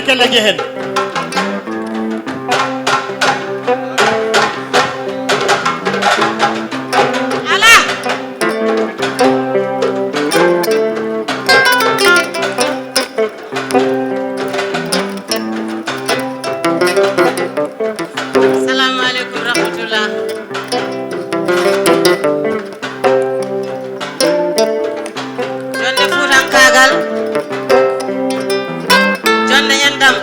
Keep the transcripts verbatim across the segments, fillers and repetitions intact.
Délégué heen. Alaa. Assalamu aleykum rahmatullah. Jonde fuutankaagal, jonde enɗam.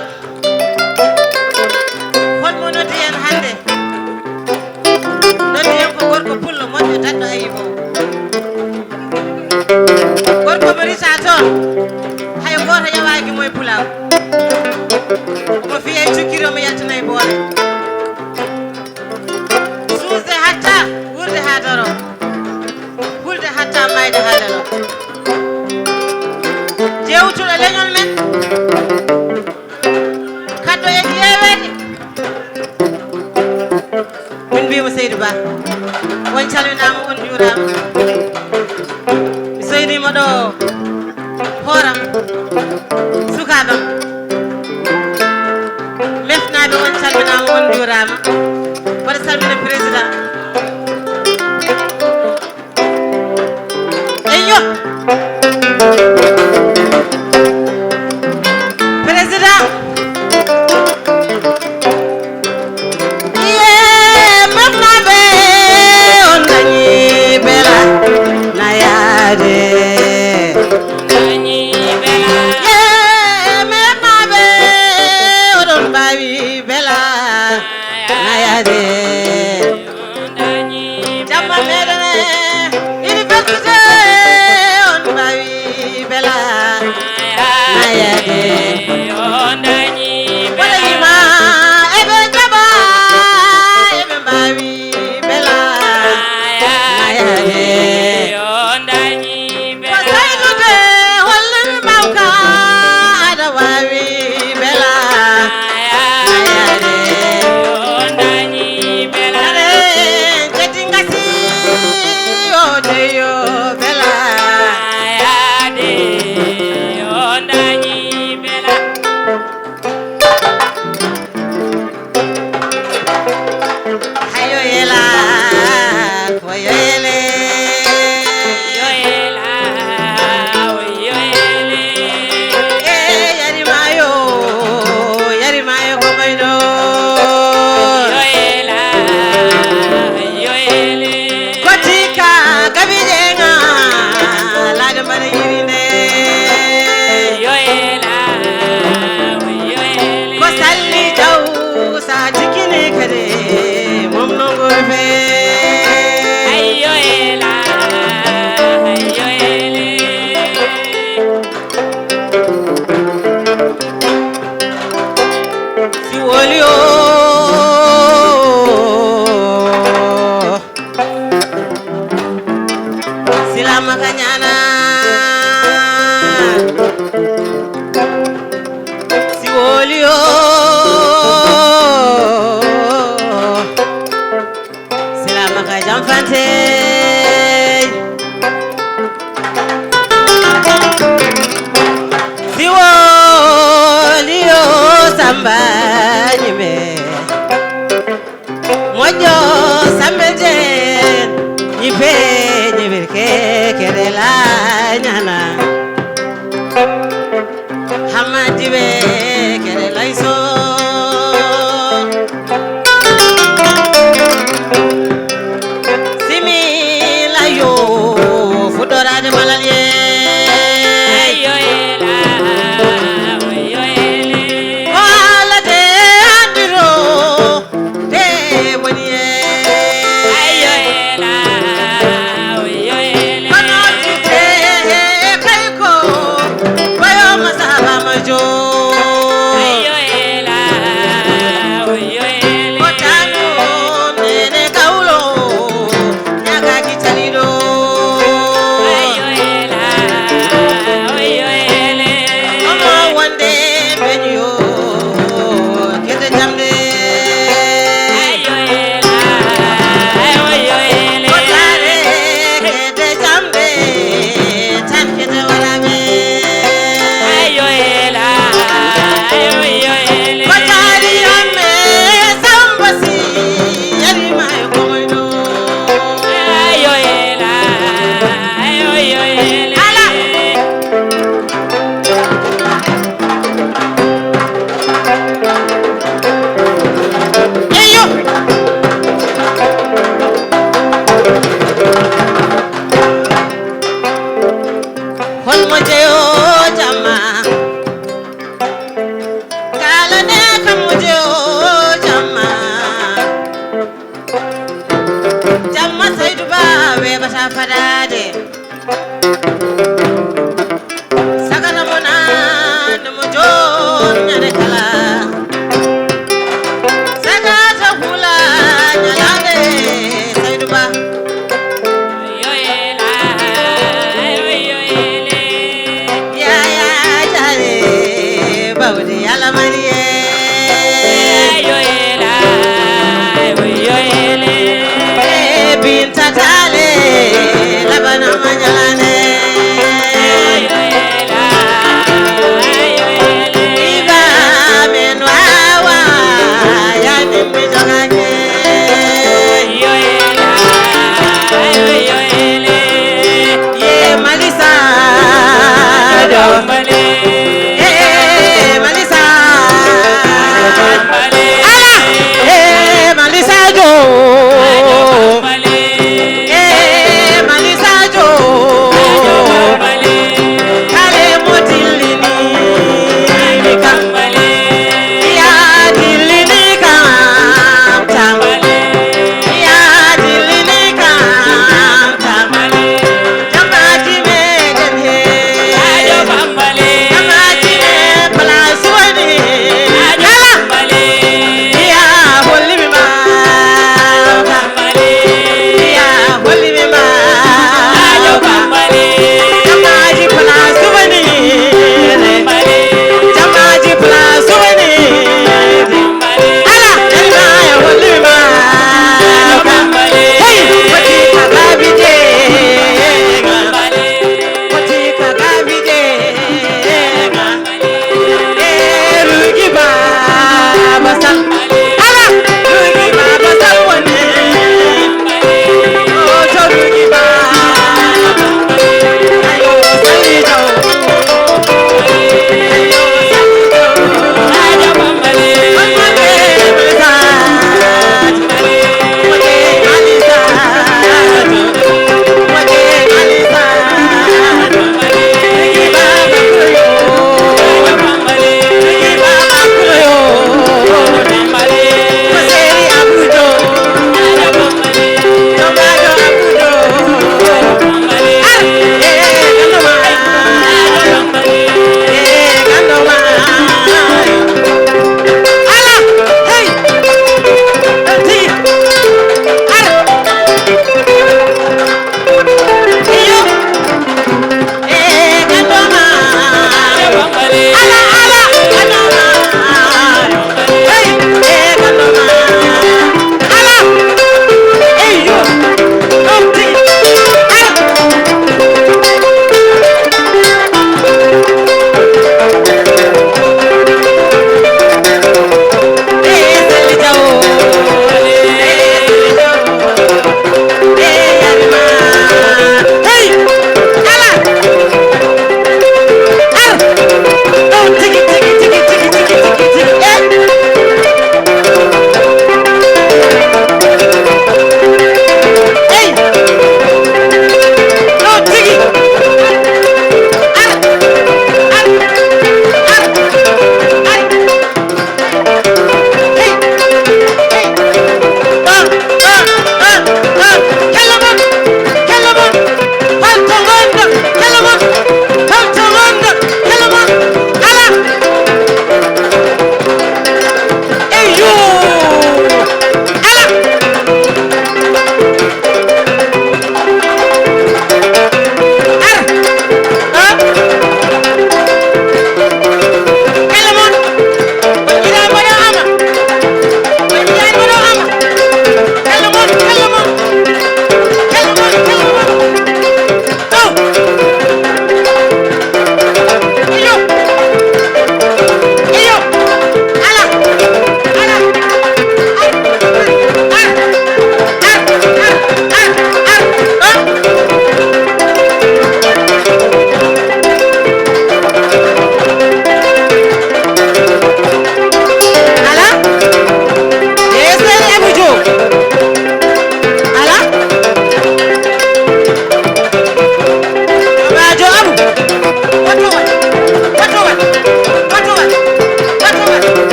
Hol mo noddi en hannde? Noddi en ko gorko pullo moƴƴo daɗɗo ayiboowo. Gorko mo risa toon, hay gooto yawaaki mo e pulaagu. Omo fiyee cukkiri, omo yaltina e boole. Suusde hatta, wuurde haa daro. Hulde hatta, mayde haa lelo. Jeewtuɗo leñol men. Kaddo e yeeweede. Min mbiyamo Seydi Ba. On calminaama, on njuuraama. Mi soyniima ɗo hooram, sukaaɓam. Mefnaaɓe, on calminaama, on njuuraama. Mboɗo salmina président. Eyyo. Président. Iye, mefnaaɓe, on dañi bela nayaade. Iye, mefnaaɓe, oɗon mbaawi bela nayaade. Jamma meɗen e université, on mbaawi bela nayaade. Wala yima eɓe jaɓa, eɓe mbaawi bela nayaade. Ko saynude hollumi mawka, aɗa waawi bela nayaade. Are, jadi ngasi, o deyo bela. Hayo yela, ko yo yele. Yo yela, o yo yele. E yari mayo, yari mayo ko mayno. Yo yela, yo yele. Kotika gabijenga, lado mana yirine. Yo yela, yo yele. Ko salli jaw. Sa jikkini kadi mom no ngol fe. Ayyo ela, ayyo ele. Si woli o. Silama ka ñaana. Si woli o. Silama ka jamfante. Si woli o samba ñime. Moƴƴo Sambe Jeen, ñife ñiwirke kere la ñana. Hamadi be kere layso. Simi layo fuɗɗoraade malal ye. Ayo ela, ayo ele. Ko Alla de andiro. Te woni e. Ayo ela, ayo ele. Kono tite e kay Sagata mo naan mo jooni ñande kala. Sagata hula ñalaande Saydu Ba. Yaya Jaare bawdi Yalla Mariye. E Binta Taale labana ma ñalaande.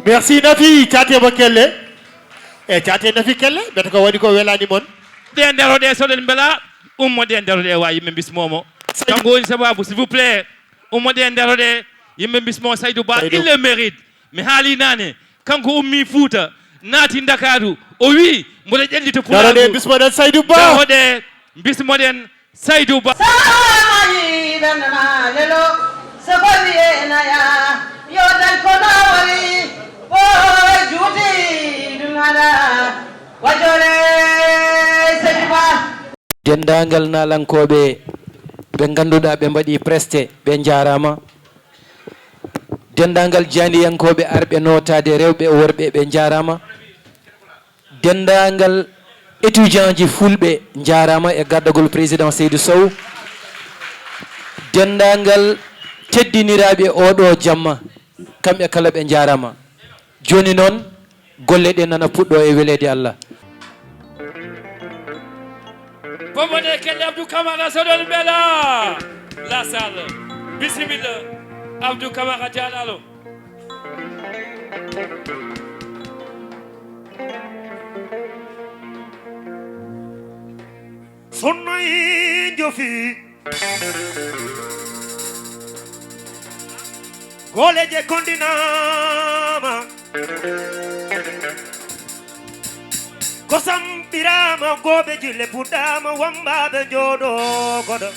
Merci Nafi, cate mo kelle. E cate Nafi kelle, mbiyata ko waɗi ko welani mon. Ɗe ndaro ɗe soɗen mbela, ummo ɗe ndaro ɗe wa yimɓe bismomo. Kanko woni sababu, s'il vous plaît. Ummo ɗe ndaro ɗe, yimɓe bismo Saydou Ba, il le mérite. Mi haali nane, kanko ummi Fuuta, naati Ndakaaru, o wi mboɗo ƴellito pulaagu. Ndaro ɗe bismoɗen Saydou Ba. Ndaro ɗe bismoɗen Saydou Ba. Samayi dan ma lelo, sokori e naya, yo dan kono wari, o juti dun hada, wajore Saydou Ba. Denndaangal naalankooɓe ɓe ngannduɗaa ɓe mbaɗii preste, ɓe njaaraama. Denndaangal jaandiyankooɓe arɓe nootaade, rewɓe e worɓe, ɓe njaaraama. Denndaangal étudiantji fulɓe njaaraama e gardagol président Seydou Sow. Denndaangal teddiniraaɓe ooɗoo jamma, kamɓe kala ɓe njaaraama. Jooni noon, golle ɗe nana puɗɗoo e weleede Allah. Bombo de kelle Abdou Camara soɗon mbela. La salle. Bisimilla. Abdou Camara Dialalo. Sonnoy jofi. Gooleeje kondinaama. Kosam ɓiraama, goobeeji leppuɗaama, wambaaɓe njooɗo goɗo.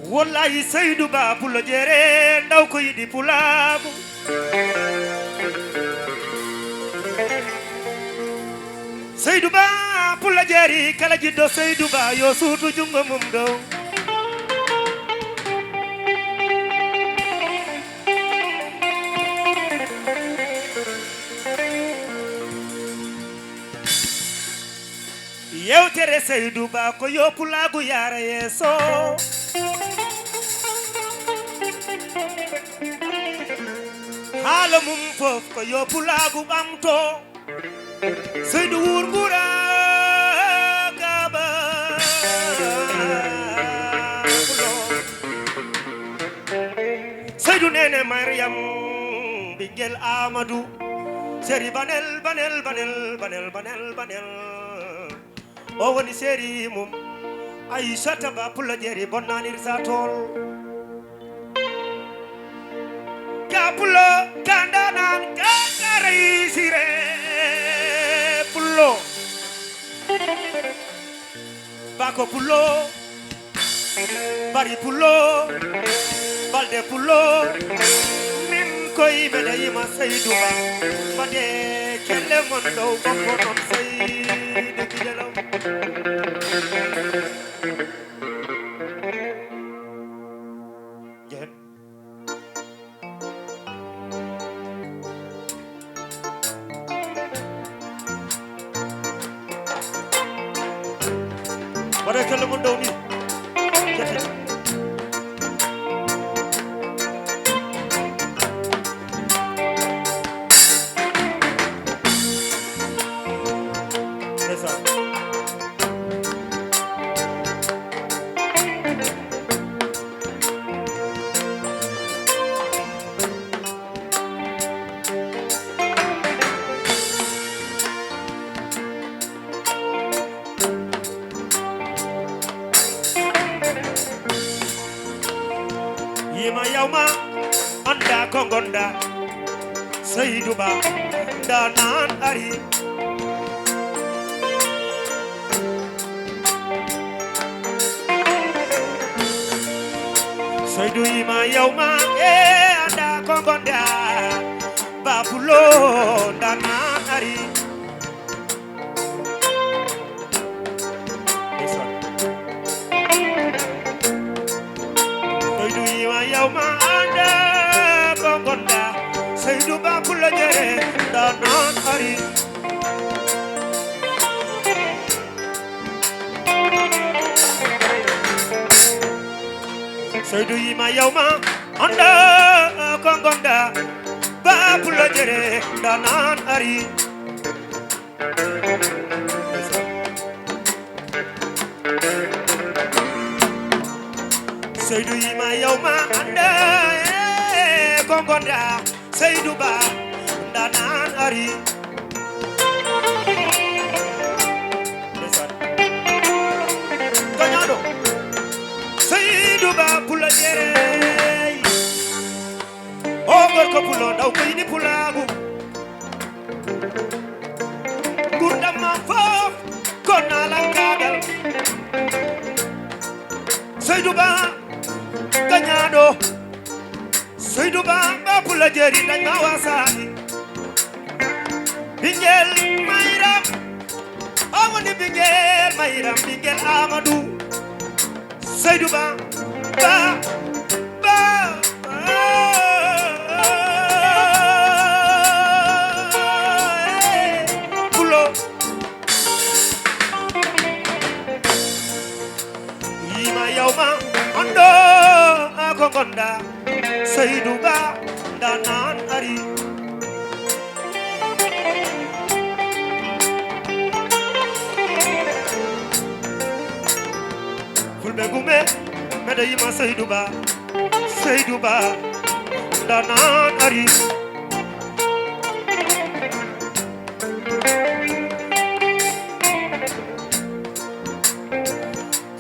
Wallahi Seydou Ba Pulo Jere ndaw ko yiɗi pulaagu. Seydou Ba Pulo Jeri kala jiɗɗo Seydou Ba yo suutu junngo mum dow. Yewtere Seydou Ba ko yo pulaagu yaara yeeso. Haala mum fof ko yo pulaagu ɓamto. Seydou Wurgura Kaba Pulo. Seydou Nene Mariam ɓinngel Amadou. Seri Banel, Banel, Banel, Banel, Banel, Banel. O woni seri mum. Aissata Ba Pulo Jeri bonnanir sa tool. Ka Pulo, ka ndanan, ka ka reisire. Pulo. Bako Pulo. Bari Pulo, Balde Pulo, min koy mbeɗa yima Seydou Ba. Mbaɗe kelle mon ɗow bokko noon Seydou Kijelo. Jehen. Mbaɗe kelle mon ɗow ni. Jete. Ndeysaan. Yima yawma anda ko gonda. Seydou Ba ndanan ari. Seydou yima yawma e anda ko gonda. Babulo ndanan ari. Ndeysaan. Seydou yima yawma anda ko gonda. Seydou Ba Pulo Jere ndanan ari. Seydou yima yawma anda ko gonda. Ba Pulo Jere ndanan ari. Seydou yima yawma anda e ko gonda. Seydou Ba ndanan ari. Ndeysaan. Gañaaɗo. Seydou Ba Pulo Jere. O gorko Pulo ndaw ko yiɗi pulaagu. Gurdam ma fof ko naalankaagal. Seydou Ba gañaaɗo. Seydou Ba Ba Pulo Jeri dañ ma wasaani. Ɓinngel Mayram. O woni ɓinngel Mayram, ɓinngel Amadou. Seydou Ba, Ba, Ba, Ba, Pulo. Yima yawma ando ko gonda. Seydou Ba ndanan ari. Fulɓe gume, mbeɗa yima Seydou Ba. Seydou Ba ndanan ari.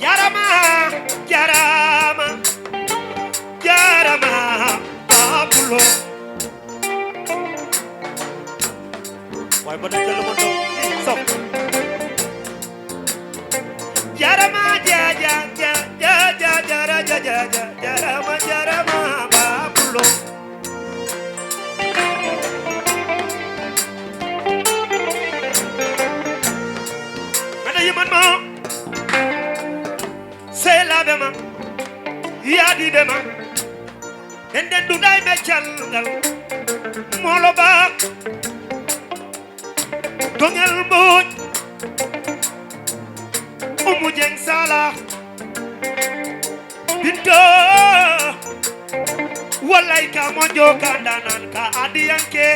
Jarama, jarama, jarama, Babulo. Way mbaɗa kelle mon ɗo. Jarama, ja, ja, ja, ja, ja, jara, ja, ja, ja, jarama, jarama, Babulo. Mbeɗa yiman mo, sehlaaɓe ma, yaadiiɓe ma, en ndenduɗa e meccal ngal, Molo Ba. Doŋel Mbooc, Umu Jeŋ Sala, Binto, wallay ka moƴƴo ka ndaanaan ka adiyanke,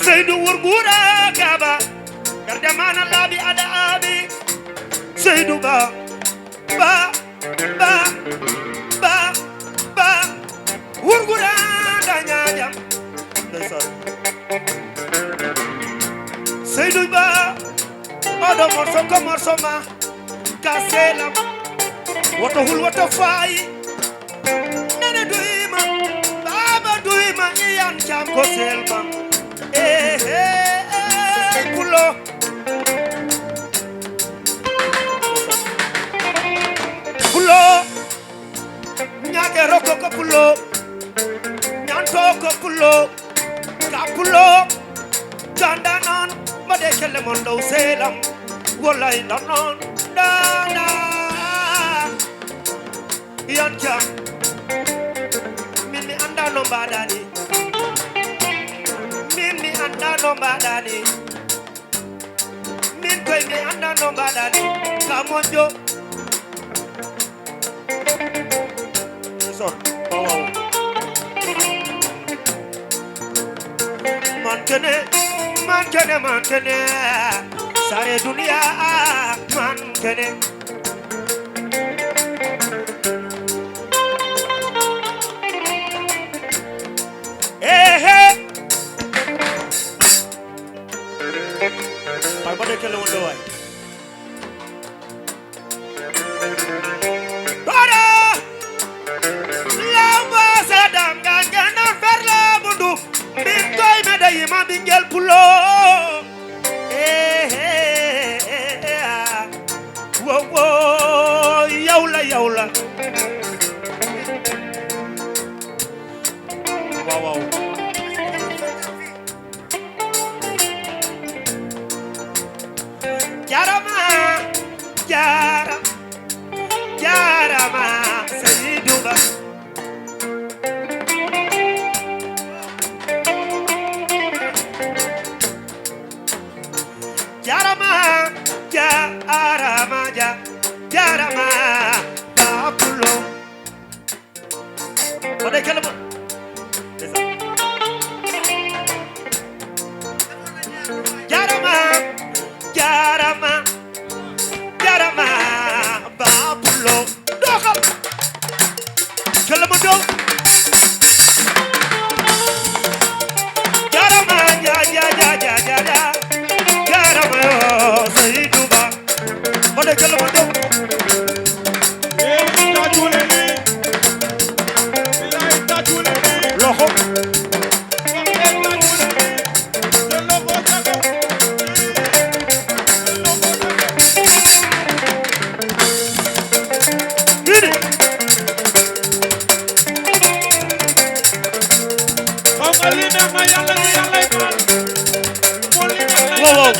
Seydu Wurgura Kaba, garde mana laaɓi ada aaɓi, Seydu Ba. Ba, ba, ba, ba. Wurgura da ñaajam. Ndeysaan. Seydou Ba, oɗo morso ko morso ma. Ka selam. Woto hul, woto faayi. Nene duyma, baba duyma, iyan cam ko selma. Eh, eh, eh, pulo. Pulo, ñaage roko ko pulo, ñanto ko pulo, ka pulo, janda non, mbaɗe kelle mon dow seelam, wolay non non, dana, yan jam, min mi anda no mbaɗani, min mi anda no mbaɗani. Min koy mi annda no mbaɗani ka moƴƴo. Son, waaw, waaw. Man kene, man kene, man kene. Sare duniya, man kene. Eh, eh. Ay, mbaɗe kelle wonde waay. Bara! Lamba sadam gangan ferla bundu. Min koy meda yima bingel pulo. Eh, eh, eh, eh, ah. Wo, wo, yawla, yawla. Waaw, waaw. Jarama, jara, jarama, Seydou Ba. Jarama, jarama, ja, jarama, Babulo. Mbaɗe kala mon. Jarama, jarama, jarama, Babulo. Dogal. Kala mon dow. Jarama, ja, ja, ja, ja, ja, ja. Jarama, yo, Seydou Ba. Mbaɗe kelle mon dow. Loxo. Ini. Waaw, waaw.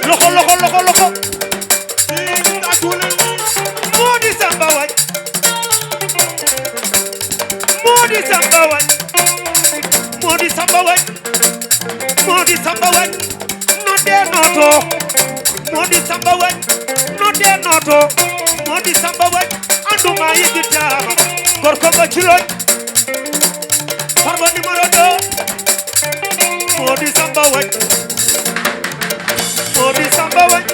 Loxo, loxo, loxo, loxo. Modi Samba waay. Modi Samba waay. Modi Samba waay. Modi Samba waay. No de noto. Modi Samba waay. No de noto. Modi Samba waay. Anduma yigitama. Gorko ba culoy. Farba numéro deux. Modi Samba waay. Modi Samba waay.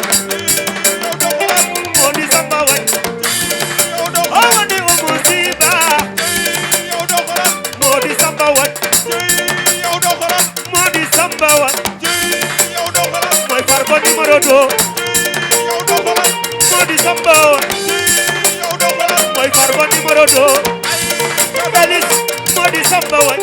Modi Samba waay. O woni o musiba. Modi Samba waay. Modi Samba waay. Mooy Farba numéro deux. Modi Samba waay. Mooy Farba numéro deux. Belis, Modi Samba waay.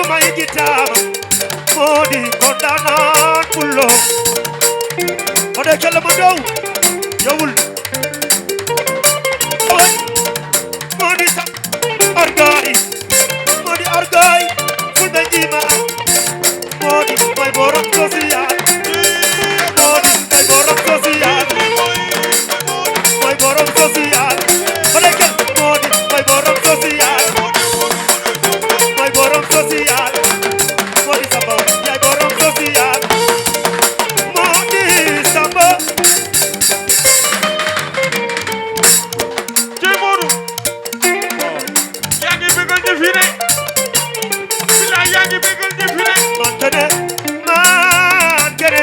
Ma yejjitaama, moodi ko ndaanaan pullo. Oɗo kelle mo dow, yowul. Moodi sa, argaay, moodi argaay, fulɓe njiima. Moodi, mooy borom social. Moodi, mooy borom social. Mooy borom social. Oɗo kelle, moodi, mooy borom social. Mooy borom social. Mody Samba, yaay borom social. Mody Samba. Cey Modou. Yaa ngi bégal ñi fi ne. Bilaay yaa ngi bégal ñi fi ne. Man kene, man kene.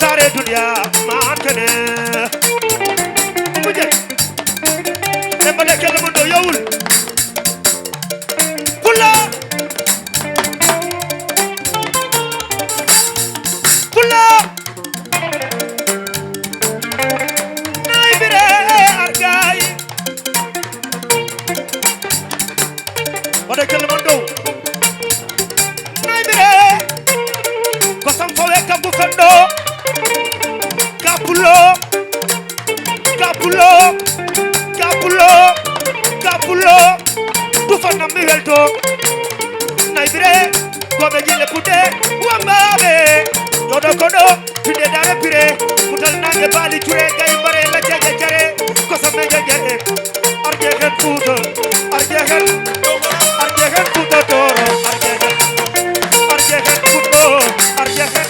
Saare duniya, man kene. Muje. E mbaɗe kelle mon ɗo yowul. Pula. Pula. Naybire argay. Waɗa kelle mon dow. Naybire. Ko sam fawe kambu fenɗo. Kapulo. Kapulo, kapulo, kapulo. Tufanam mi welto. Naybire, goɓe gille pude, wambaɓe. Dodo kodo, pide dare pire. Mutal nange bali cure, gay mbare la jege jare. Kosa me jege. Arje hen Fuuta, arje hen, arje hen Fuuta Tooro, arje hen, arje hen Fuuta, arje hen,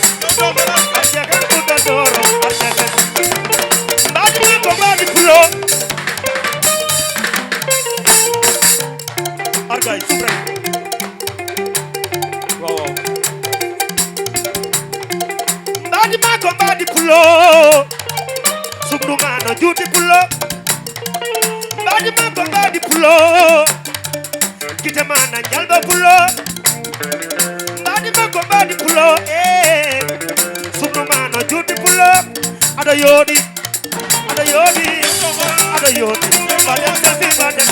arje hen Fuuta Tooro, arje hen. Mbaadi ma ko mbaadi pulo. Argay, subray. Waaw, waaw. Mbaadi ma ko mbaadi pulo. Suknu ma no juuti pulo. Mbaadi ma ko mbaadi pulo. Gite ma na njalba pulo. Mbaadi ma ko mbaadi pulo. Eh. Suknu ma no juuti pulo. Aɗa yooɗi. Aɗa yooɗi, aɗa yooɗi, mbaɗen selfie, mbaɗen.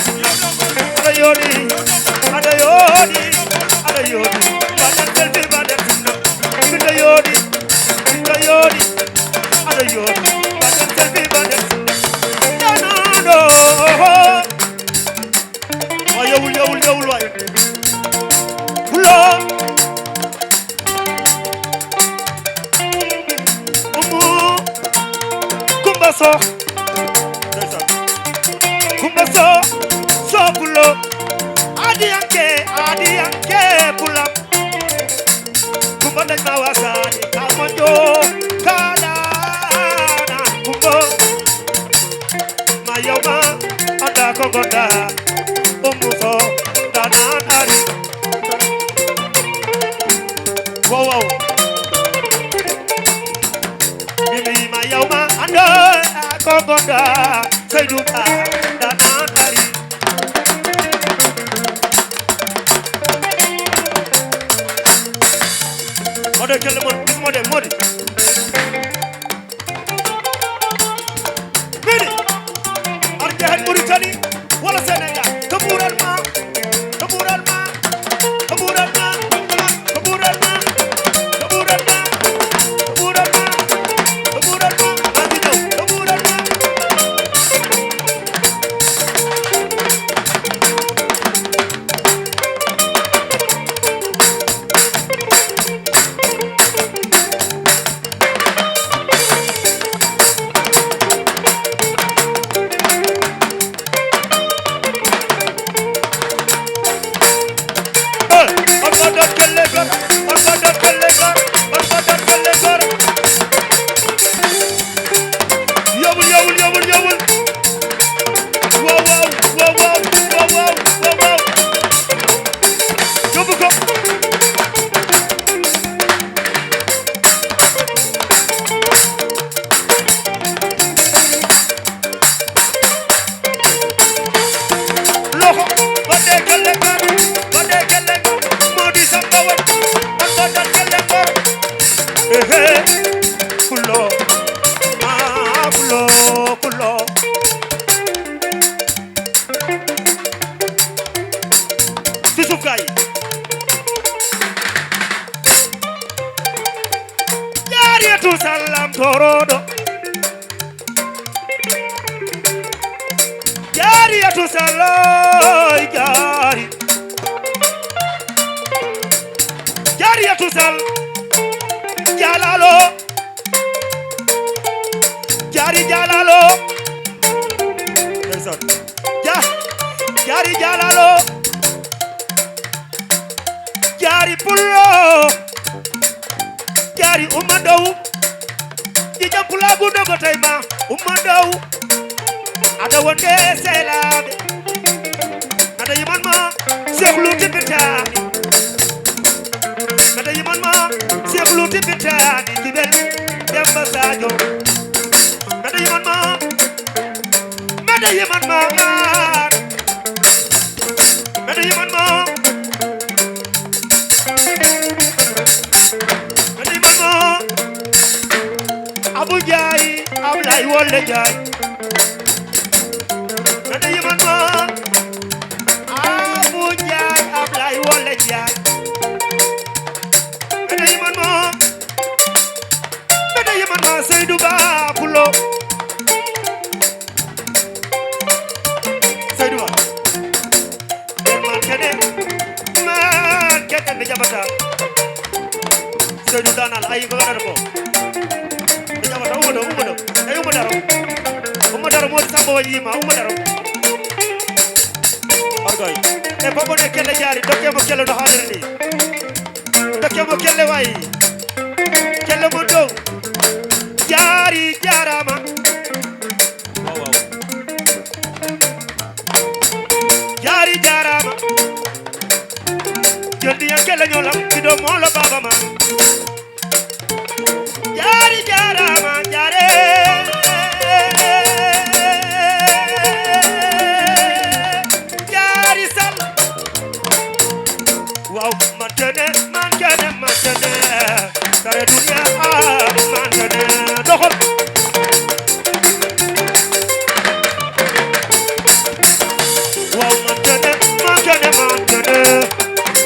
Aɗa yooɗi, aɗa yooɗi, aɗa yooɗi, mbaɗen selfie, mbaɗen. Miɗo yooɗi, miɗo yooɗi, aɗa yooɗi, mbaɗen selfie, mbaɗen. Nanaɗo. O yowul, yowul, yowul waay. Pulo. Umu Kumba Soh. Ndeysaan. Kumba Soh, Soh Pulo. Adiyanke, adiyanke pulam. Kumba dañ ma wasaani, ka moƴƴo, ka daana, Kumba. Ma yow ma, anda ko gonda. Umu Soh, daanaan ari. Wow, wow. Mimi ma yow ma, anda ko gonda. Seydou Ba, daanaan ari. Mode kelle mon, gis mode, mode. Mini, ar njahen Mauritanie, wala Sénégal, ka ɓural ma, ka ɓural ma, ka ɓural ma, ka ɓural ma, ka ɓural ma, ka ɓural ma, ka ɓural ma, maa ngi ñëw, ka ɓural ma. Yowul, yowul, yowul, yowul. Wow, wow, wow, wow, wow, wow, wow, wow. Yóbbu ko. Loxo, waɗde galle kan, waɗde galle kan. Mody Samba Wade, on ɗon Sallam toroɗo. Jaariyatu Sall, oy jaari. Jaariyatu Sall. Jalalo. Jaari Jalalo. Ndeysaan. Ja-, Jaari Jalalo. Jaari Pullo. Jaari Umma Ndaw. Ƴiƴam Pulaagu dogo tay ma Umma Ndaw. Aɗa wonde seelaaɓe. Mbeɗa yiman ma Seex Luuti Bintaani. Mbeɗa yiman ma Seex Luuti Bintaani Jibel Demba Sadio. Mbeɗa yiman ma, mbeɗa yiman ma, mbeɗa yiman ma, mbeɗa yiman ma. Abu Njaay, Ablaay Wolle Njaay. Mbeɗa yiman ma. Abu Njaay, Ablaay Wolle Njaay. Mbeɗa yiman ma. Mbeɗa yiman ma Seydou Ba Pulo. Seydou Ba. Nder man kene, man kene ɓe jaɓata. Seydou Danal, ayi ko waɗata ko? Ɓe jaɓata, umma ɗo, umma ɗo. Ayi umma daro. Umma daro, Mody Samba waɗi yima, umma daro. Argoy. E Baba ne kelle jaari, dokke mo kelle no haaliri ni. Dokke mo kelle wayi. Kelle mon dow. Jaari, jaaraama. Waaw, waaw. Jaari jaaraama. Joldi yan kella ñoolam, mi ɗo moolo baaba ma. Jaari jaaraama, jaare. Jaari Sall. Waaw, mantene, mantene, mantene. Kare duniya, ah, mantene. Doxal. Waaw, mantene, mantene, mantene.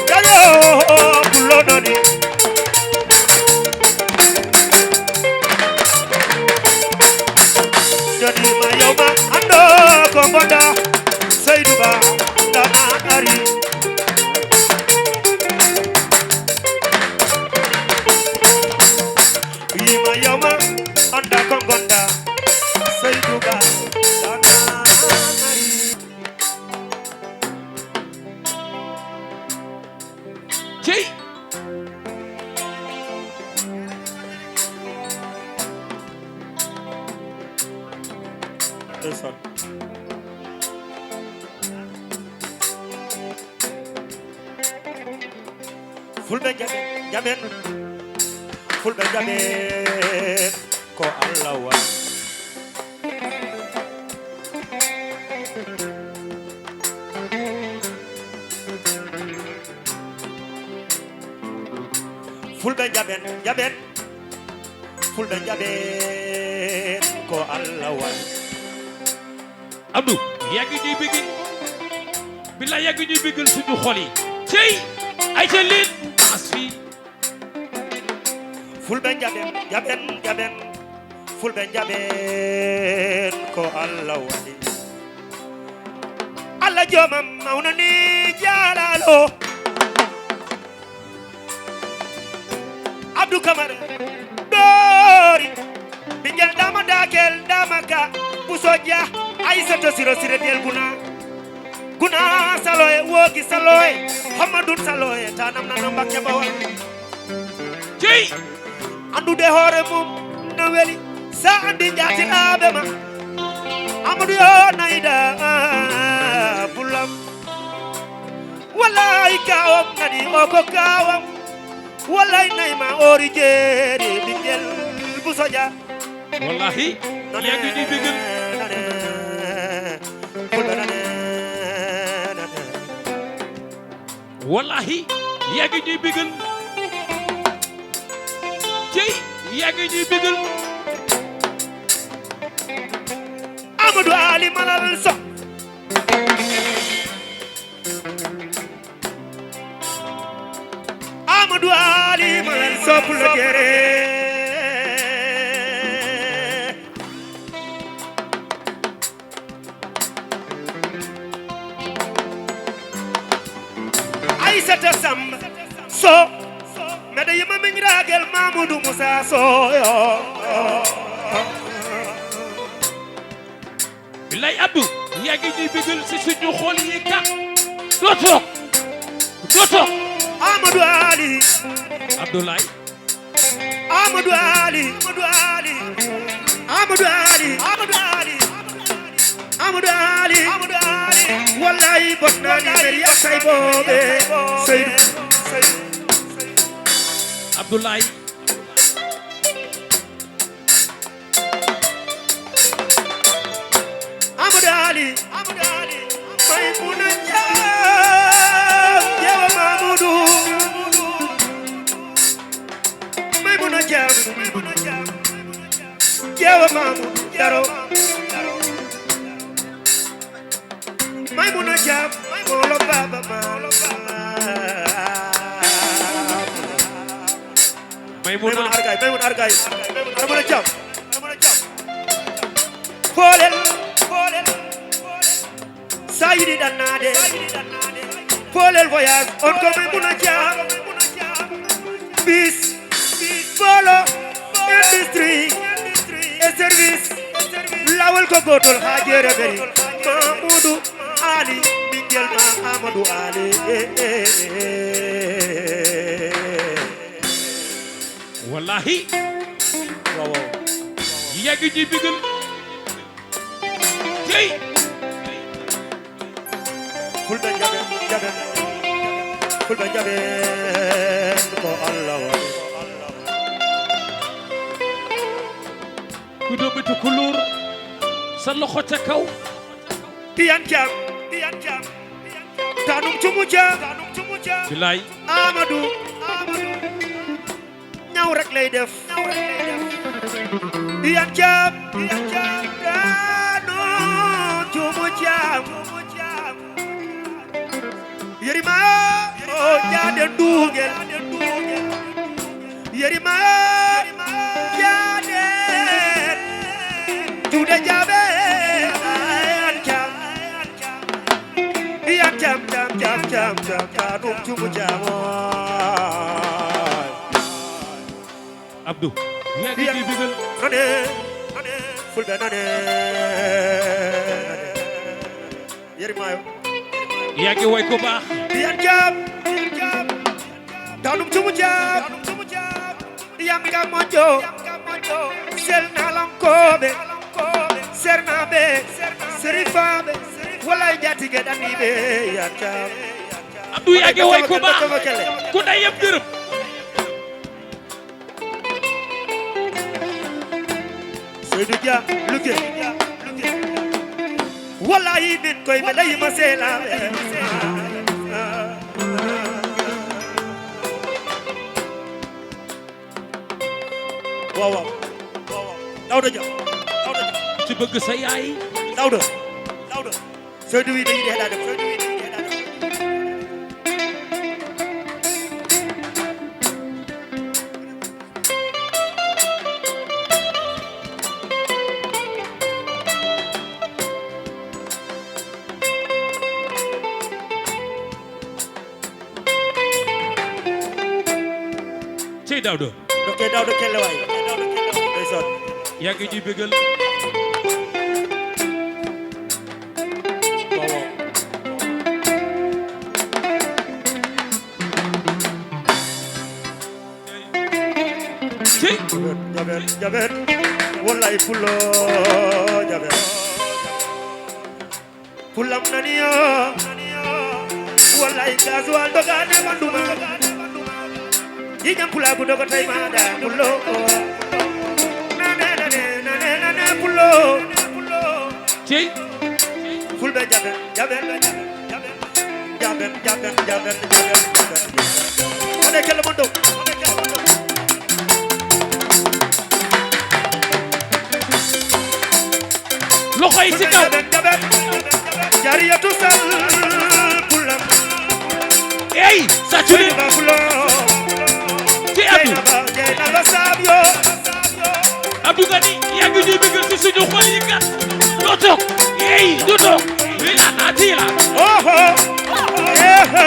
Kare, oh, oh, oh, kulonani. Jodi ma yow ma ando ko ngonda. Seydou Ba, ndama ari. Yima yoma, anda ko ngonda. Seydou Ba, ndama ari. Cey. Ndeysaan. Fulɓe jaɓen, jaɓen. Fulɓe jaɓen ko Allah waɗi. Fulɓe jaɓen, jaɓen. Fulɓe jaɓen ko Allah waɗi. Abdou, yàgg ñuy bëggal. Billaay, yàgg ñuy bëggal suñu xol yi. Cey, ay ca leen. As fi. Fulɓe jaɓen, jaɓen, jaɓen. Fulɓe jaɓen ko Allah waɗi. Allah joomam mawnani jaalalo. Abdou Camara ɗoori. Ɓinngel dama dakel dama ka. Buso Dia, Aissata Siro Sire Del Guna. Guna Saloye, Wogi Saloye, Hamadou Saloye, tanam nanam Mbakke Bawal. Cey! Anndude hoore mum no weli, sa anndi njaatiraaɓe ma. Amadou yo nayda, ah, bulam. Wallahi kawam nani o ko kawam. Wallahi nayma ori jeeri ɓinngel Buso Dia. Wallahi, yàgg ñuy bëggal. Nane, nane, Fulɓe nane, nane. Wallahi, yàgg ñuy bëggal. Cey, yàgg ñuy bëggal. Amadou Ali Malal Sow. Amadou Ali Malal Sow Pullo Jere. Samba Sow. Mbeɗa yima miñiraagel Mamoudou Moussa Sow yo. Billaay Abdou, yaa ngi ñuy bëggal si suñu xol yi ka. Doto, doto. Amadou Ali. Abdoulaye. Amadou Ali. Amadou Ali. Amadou Ali. Amadou Ali. Amadou Ali. Amadou Ali. Wallahi bonnani meri yaksay bobe. Seydou. Abdoulaye. Amadou Ali, Amadou Ali, Maimouna Thiam, Jeewa Mamoudou, Maimouna Thiam, Jeewa Mamoudou, Daro, Maimouna Thiam, Molo Baba Malo, Maimouna. Maimouna Argay, Maimouna Argay, Maimouna Thiam, Maimouna Thiam. Poolel, poolel, poolel. Sa yiɗi ɗannaade, poolel voyage, on ko Maimouna Thiam. Bis, polo, industrie, et service. Laawol ko gootol haa jeere beri. Mamoudou Ali, ɓinngel ma Amadou Ali. Eh, eh, eh, eh. Wallahi. Waaw, waaw. Yagi ji bigel. Jey. Fulɓe njaɓen, njaɓen. Fulɓe njaɓen ko Allah waɗi. Ku doɓɓi to kulur. Sa loxo ca kaw. Tiyan Thiam, Tiyan Thiam. Tanum cumu Thiam, Tanum cumu Thiam. Bilaay. Amadou, Amadou. Ñaw rek lay def. Yan Caam, yan Caam, daanu cuumu Caam. Yerima o jaaden duugel. Yerima jaaden tuude jaabe. Yan Caam. Yan Caam, Caam, Caam, Caam, Caam, Caam, ɗum cuumu Caam o. Abdou. Yan Caam, nane, nane, fulɓe nane, nane. Yeri maayo. Yagi way ko baax. Yan Caam, Yan Caam, taw ɗum cuumu Caam. Yan ka moƴƴo, selnalankooɓe, sernaaɓe, serifaaɓe, wala e njaatige ɗanniiɓe, Yan Caam. Abdou Yage way ko baax, ko ɗayam dërëm. Seydou Dia, Luke. Wallahi min koy mi ɗayi ma seelaaɓe. Waaw, waaw. Daouda Dia. Daouda Dia. Ci bëgg sa yaay. Daouda. Daouda. Seydou wi ɗo yiɗi heɗaade ko. Seydou wi ɗo yiɗi heɗaade ko. Cey Daouda. Dokke Daouda Kelle waay. Ndeysaan. Yagi ji bëggal. Waaw, waaw. Cey. Jaɓen, jaɓen. Wallaay pullo jaɓen. Pullam nani yo. Wallahi gasoil dogane ɓandu ma. Yiñam pulaku dogo tay ma da pullo. Nane, nane, nane, nane, pullo. Cey. Fulɓe jaɓen, jaɓen, jaɓen, jaɓen, jaɓen, jaɓen, jaɓen. Ane kelle mon ɗo. Loxo yi ci kaw. Jariyatu Sall Bulam. Ey, sa cuni. Ci Abdou. Abdou Gani, yaa ngi ñuy bëggal ci suñu xol yi kat. Doo toog. Ey, doo toog. Wi la atila. Oho. Ehe.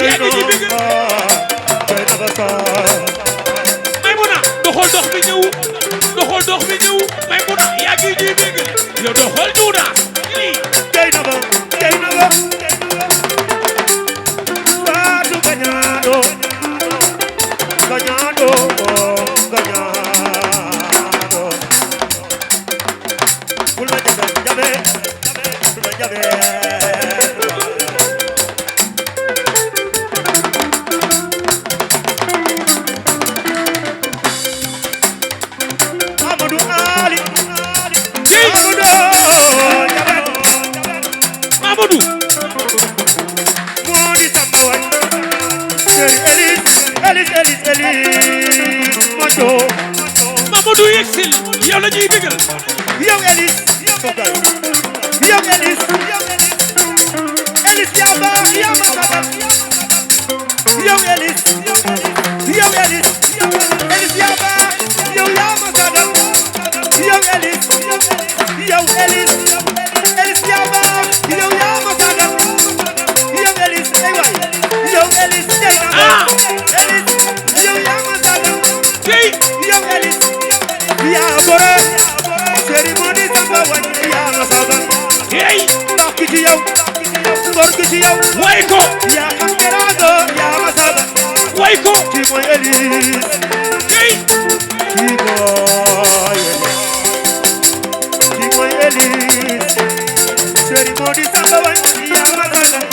Yaa ngi ñuy bégal. Maymuna, doxal dox bi ñëw. Doxal dox bi ñëw. Maymuna, yaa ngi ñuy bégal. Yow doxal ñëw naa. Lii. Fatou Gagnado, Gagnado, Gagnado. Fulɓe jaɓe, jaɓe, fulɓe jaɓe. Amadou Ali. Amadou jaɓe. Amadou. Modi Samba Waly. Chéri Elis, Elis, Elis, Elis. Moƴƴo. Mamadou yegsil, yow la ñuy bégal. Yow Elis. Yow Elis. Elis yaa baax, yaa ma sagal. Yow Elis. Yow Elis. Elis yaa baax, yow yaa ma sagal. Yow Elis. Yow Elis. Elis yaa baax, yow yaa ma sagal. Yow Elis, ay waay. Yow Elis, jël naa la. Ah. Elis, yow yaa ma sagal. Hey. Yow Elis, yaa gore. Chéri Modi Samba Waly, yaa ma sagal. Hey. Ndax ki ci yow, ngor gi ci yow. Way ko. Yaa xam teraanga, yaa ma sagal. Way ko. Kii mooy Elis. Hey. Kii mooy Elis. Kii mooy Elis. Chéri Modi Samba Waly, yaa ma sagal.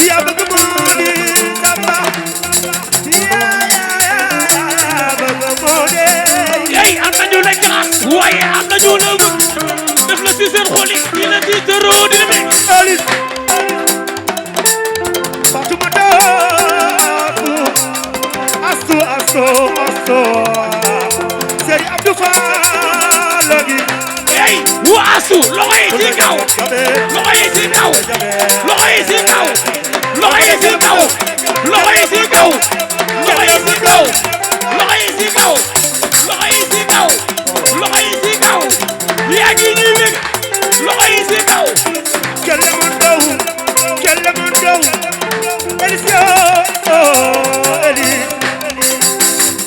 Yaa bëgg Modi Samba. Yaa, yaa, yaa, yaa bëgg Modi. Hey, am na ñu la classe. Waaye am na ñu la bëgg. Def la ci seen xol yi. Di la ci tëroo, di la may. Elis. Fatoumata Astou, Astou, Astou. Serigne Abdou Fall gi. Hey, wa Astou, loxo yi ci kaw. Loxo yi ci kaw. Loxo yi ci kaw. Loxo yi ci kaw. Loxo yi ci kaw. Loxo yi ci kaw. Loxo yi ci kaw. Loxo yi ci kaw. Loxo yi ci kaw. Yaa ngi ñuy yëg. Loxo yi ci kaw. Kelle mon dow. Kelle mon dow. Elis yo. Oh, Elis.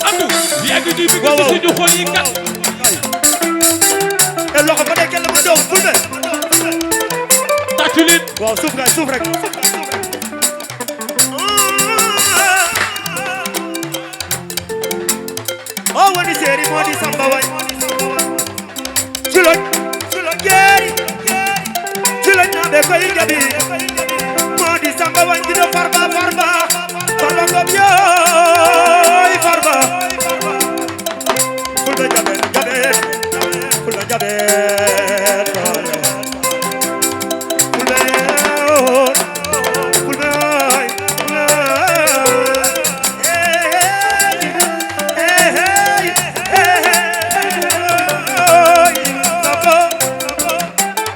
Abdou, yaa ngi ñuy bëgg. Waaw, waaw. Ci suñu xol yi kat. E loxo ba dee kelle mon dow. Fulɓe. Tàccu leen. Waaw, suuf kay, suuf rek. O woni Chéri Modi Samba Waly. Culoñ, culoñ jeeri. Culoñ naaɓe koye jaɓi. Modi Samba Waly giɗo Farba, Farba. Farba ko ɓiyoy Farba. Fulɓe jaɓen, jaɓen. Fulɓe jaɓen. Fulɓe, oh, Fulɓe, Fulɓe.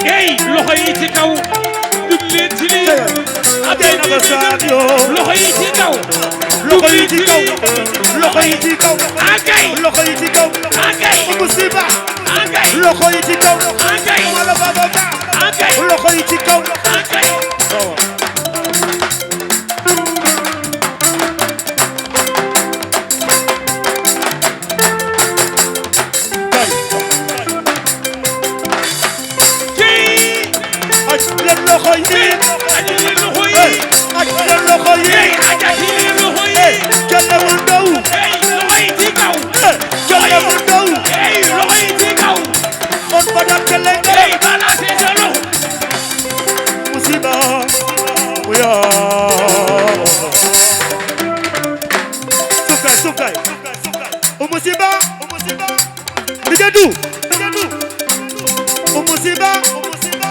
Hey, loxo yi ci kaw. Dugg leen ci lii. Abdou Dieynaba Sadio. Loxo yi ci kaw. Loxo yi ci kaw. Loxo yi ci kaw. Akay. Loxo yi ci kaw. Akay. Oumou Siba. Akay. Loxo yi ci kaw. Akay. Mala Baba Ba. Akay. Loxo yi ci kaw. Akay. Kay. Ci. Aj leen loxo yi. Aj leen loxo yi. Hey, aj leen loxo yi. Hey, aj leen loxo yi. Hey, kelle mon dow. Hey, loxo yi ci kaw. Hey, kelle mon dow. Hey, loxo yi ci kaw. On mbaɗat kelle ngara. Hey, balancez sa loxo. Musiba. Uya. Sukay, sukay. O musiba, o musiba. Miɗe du, miɗe du. O musiba, o musiba.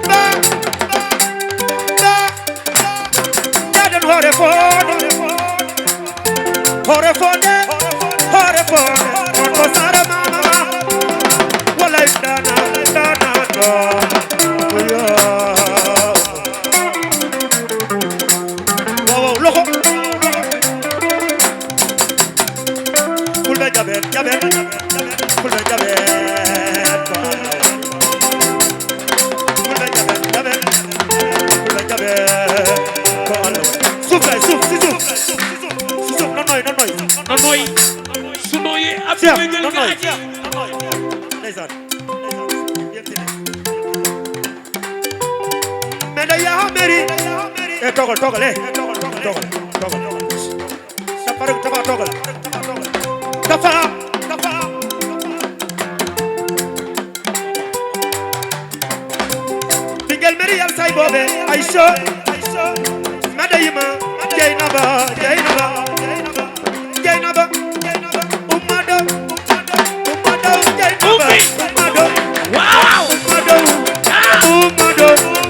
Ba, ba, ba. Jaden hoore fooɗo. Hoore fooɗe, hoore fooɗe. On ko sara mama. Walay dana, dana, dana. Oya. Waaw, waaw, loxo. Fulɓe jaɓen, jaɓen. Fulɓe jaɓen. Fulɓe jaɓen, jaɓen. Fulɓe jaɓen. Aja. Ndeysaan. Yettude. Mbeɗa yaha mairie. E togol, togol, eh. Togol, togol, togol. Tafa, tafa, togol. Tafa, tafa. Ɓinngel Meriyal Saybooɓe, Aïcha, Madayima, Dieynaba, Dieynaba, Dieynaba, Ummado, Ummado, Dieynaba, Ummi. Ummado, Waaw. Ummado, Ah. Ummado,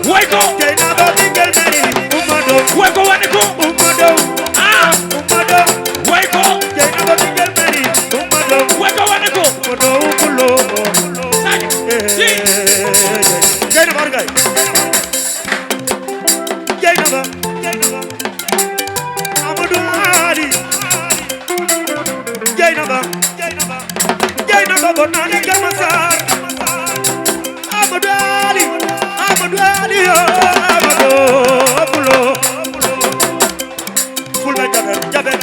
Woy ko. Dieynaba, ɓinngel Meri, Ummado, Woy ko woni ko. Ummado, Ah. Ummado, Woy ko. Dieynaba, ɓinngel Meri, Ummado, Woy ko woni ko. Ummado, Ummulo. Sadio. Eh, Si. Dieynaba, Argay. Dieynaba, Dieynaba. Amadou Ali. Dieynaba, Dieynaba. Dieynaba ko nani Kër Massar. Amadou Ali, Amadou Ali, oh, Amadou Abulo. Fulɓe jaɓen, jaɓen,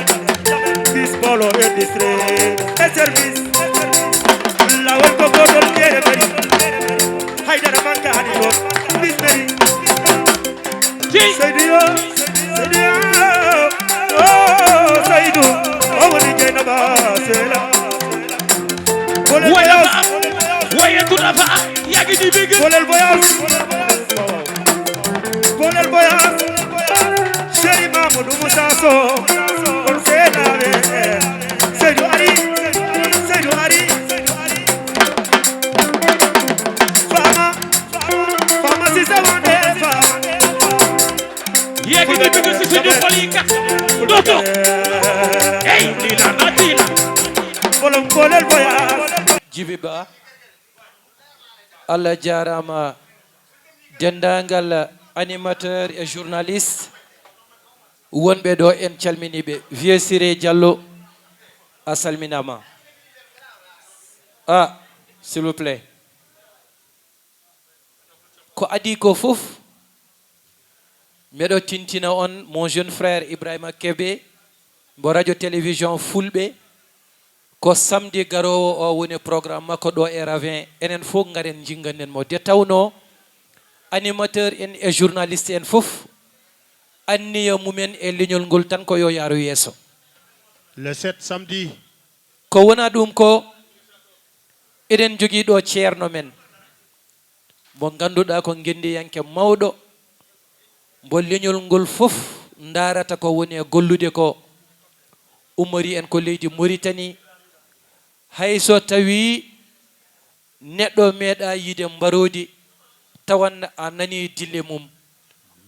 jaɓen. Bis bolo industrie et service. Lawol ko gotol ƴeere bari. Haydara manka hani ɗo. Bis bari. Seydi yo, Seydi yo, oh, Seydu, o woni Dieynaba Sela. Bolel Woy voyage, Rafa, woy e Rafa, yagi di bigi. Bolel voyage, Bolel voyage, Chéri Mamadou Moussa Sow, on seeɗaɓe. Seydu ari, Seydu ari, Fama, Fama Cissé wonde Fama. Yegi de bibi si suñu xol yi kat. Doto. Hey, dina, dina. Bolom bolel voyage. Djiby Ba. Allah jaaraama. Denndaangal animateur e journaliste wonɓe ɗo, en calminii ɓe. Vieux Siré Diallo, a salminaama. Ah, s'il vous plaît. Ko adii ko fof, miɗo tintina on, mon jeune frère Ibrahima Kébé, mbo radio télévision Fulɓe, ko samedi garoowo o woni programme makko ɗo e Ravin. Enen fof ngaren njinganen mo. Nde tawnoo animateur en e journaliste en fof, anniya mumen e leñol ngol tan ko yo yaaru yeeso. Le sept samedi. Ko wonaa ɗum ko, eɗen njogii ɗo ceerno men, mo ngannduɗaa ko ngenndiyanke mawɗo, mbo leñol ngol fof ndaarata ko woni e gollude ko. Ummori en ko leydi Moritani, hay so tawii neɗɗo meeɗaa yiide mbaroodi, tawan a nanii dille mum.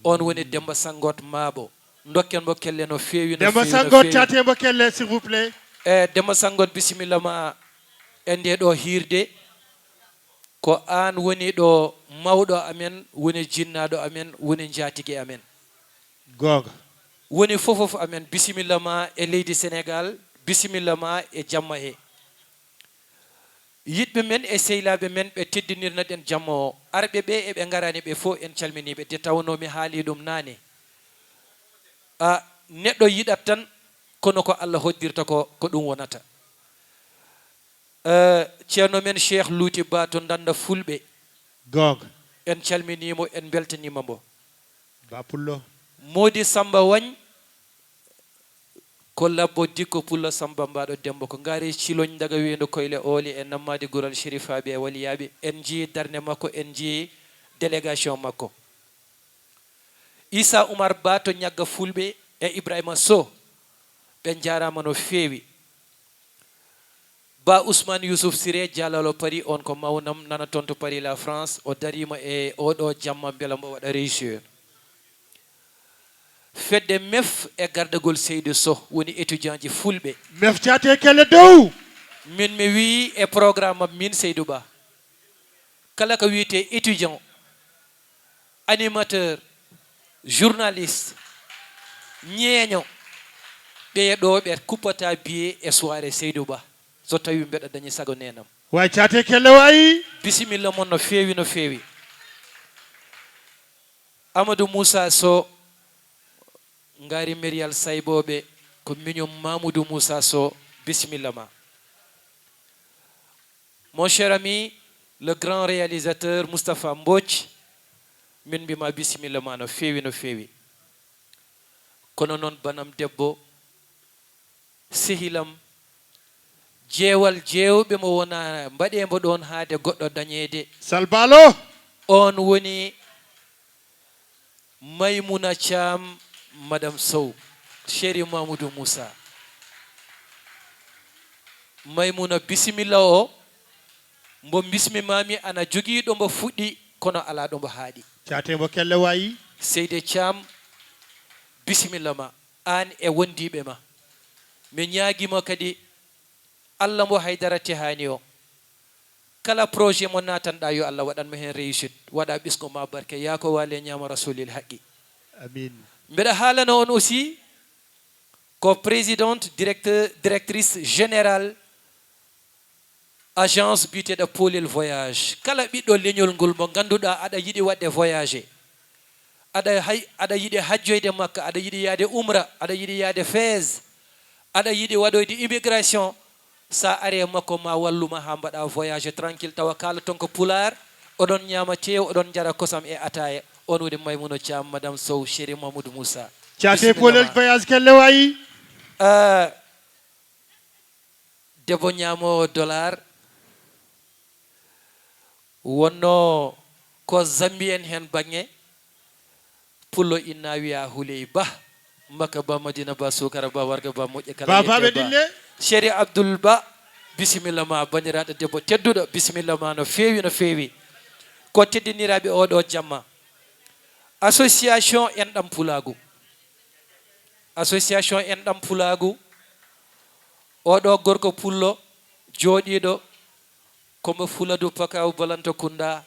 On woni Demba Sanngoot Maabo. Ndokken mo kelle no feewi, no Demba feewi, no Sanngoot, feewi. Caate mo kelle, s'il vous plaît. E Demba Sanngoot, bisimilla ma e nde ɗo hiirde. Ko aan woni ɗo mawɗo amen, woni jinnaaɗo amen, woni njaatige amen. Googa. Woni fofof amen. Bisimilla ma e leydi Senegaal, bisimilla ma e jamma he. Yiɗɓe men e sehlaaɓe men ɓe teddinirno ɗen jamma o, arɓe ɓe e ɓe ngaraani ɓe fof en calminii ɓe, nde tawnoo mi haalii ɗum naane. A, neɗɗo yiɗat tan, kono ko Allah hoddirta ko, ko ɗum wonata. Eh, ceerno men Cheikh Luuti Ba to Ndannda Fulɓe. Googa. En calminiimo, en mbeltaniima mbo. Ba Pullo. Moodi Samba Wañ, ko labbo dikko Pullo Samba mbaɗo Dembo, ko ngaari ciloñ daga weendu koyle ooli e nammaade gural Sherifaaɓe e waliyaaɓe. En njii darnde makko, en njii délégation makko. Issa Oumar Ba to Ñagga Fulɓe e Ibrahima Sow, ɓe njaaraama no feewi. Ba Ousmane Youssouf Siré, Jalalo Paris, on ko mawnam, nana toon to Paris, la France. O dariima e oɗo jamma, mbela mbo waɗa réussir. Fedde mef e gardagol Seydou Sow, woni étudiant ji Fulɓe. Mef caate kelle dow. Min mi wii e programme am, min Seydou Ba, kala ko wiyetee étudiant, animateur, journaliste, ñeeño, ɓee ɗo ɓe kuppata billet e soirée Seydou Ba, so tawi mbeɗa dañi sago neenam. Waay caate kelle waay. Bisimilla mon no feewi, no feewi. Amadou Moussa Sow, ngaari Meriyal Saybooɓe, ko miñum Mamoudou Moussa Sow, bisimilla ma. Mon cher ami, le grand réalisateur Moustapha Mbodj, min mbima bisimilla ma no feewi, no feewi. Kono noon banam debbo, sehilam, jeewal jeewɓe mo wona mbaɗe mbo ɗoon haade goɗɗo dañeede. Salbalo. On woni Maymuna Caam, Madame Sow, chéri Mamoudou Moussa. Maymuna, bisimilla o, mbo bismimami ana jogii ɗo mbo fuɗɗi, kono alaa ɗo mbo haaɗi. Caate mbo kelle wayi. Seyde Caam, bisimilla ma, aan e wondiiɓe ma. Mi ñaagima kadi Allah mo haydara tehaani o. Kala projet mo natanɗa, yo Allah waɗan mo heen réussite, waɗa ɓesngu ma barke, yaa ko waale ñaama Rasulil haqqi. Amin. Mbeɗa haalana on aussi ko présidente, directeur, directrice générale agence biyeteeɗo Polel Voyage. Kala ɓiɗɗo leñol ngol mo ngannduɗaa aɗa yiɗi waɗde voyagé, aɗa hay-, aɗa yiɗi hajjoyde Makka, aɗa yiɗi yaade Umra, aɗa yiɗi yaade Fès, aɗa yiɗi waɗoyde immigration, sa ari e makko ma walluma haa mbaɗa voyage tranquille, tawa kaala ton ko pulaar, oɗon ñaama teew, oɗon njara kosam e ataaya. On woni Maymuna Caam, Madame Sow, chéri Mamoudou Moussa. Caate Bisimilla Polel ma. Voyage kelle wayi. Ah, debbo ñaamoowo dollar, wonno ko Zambi en heen baŋŋe, pullo inna wiya Huley Ba, Makka Ba, Madina Ba, Suukara Ba, Warga Ba, moƴƴe kala Ba, yetee Ba. Chéri Abdoul Ba, bisimilla ma, banndiraaɗo debbo tedduɗo, bisimilla ma no feewi, no feewi. Ko teddiniraaɓe oɗo jamma. Association Enɗam Pulaagu. Association Enɗam Pulaagu. Oɗo gorko pullo jooɗiiɗo ko mo Fuladu Pakaw Balanto Kunda.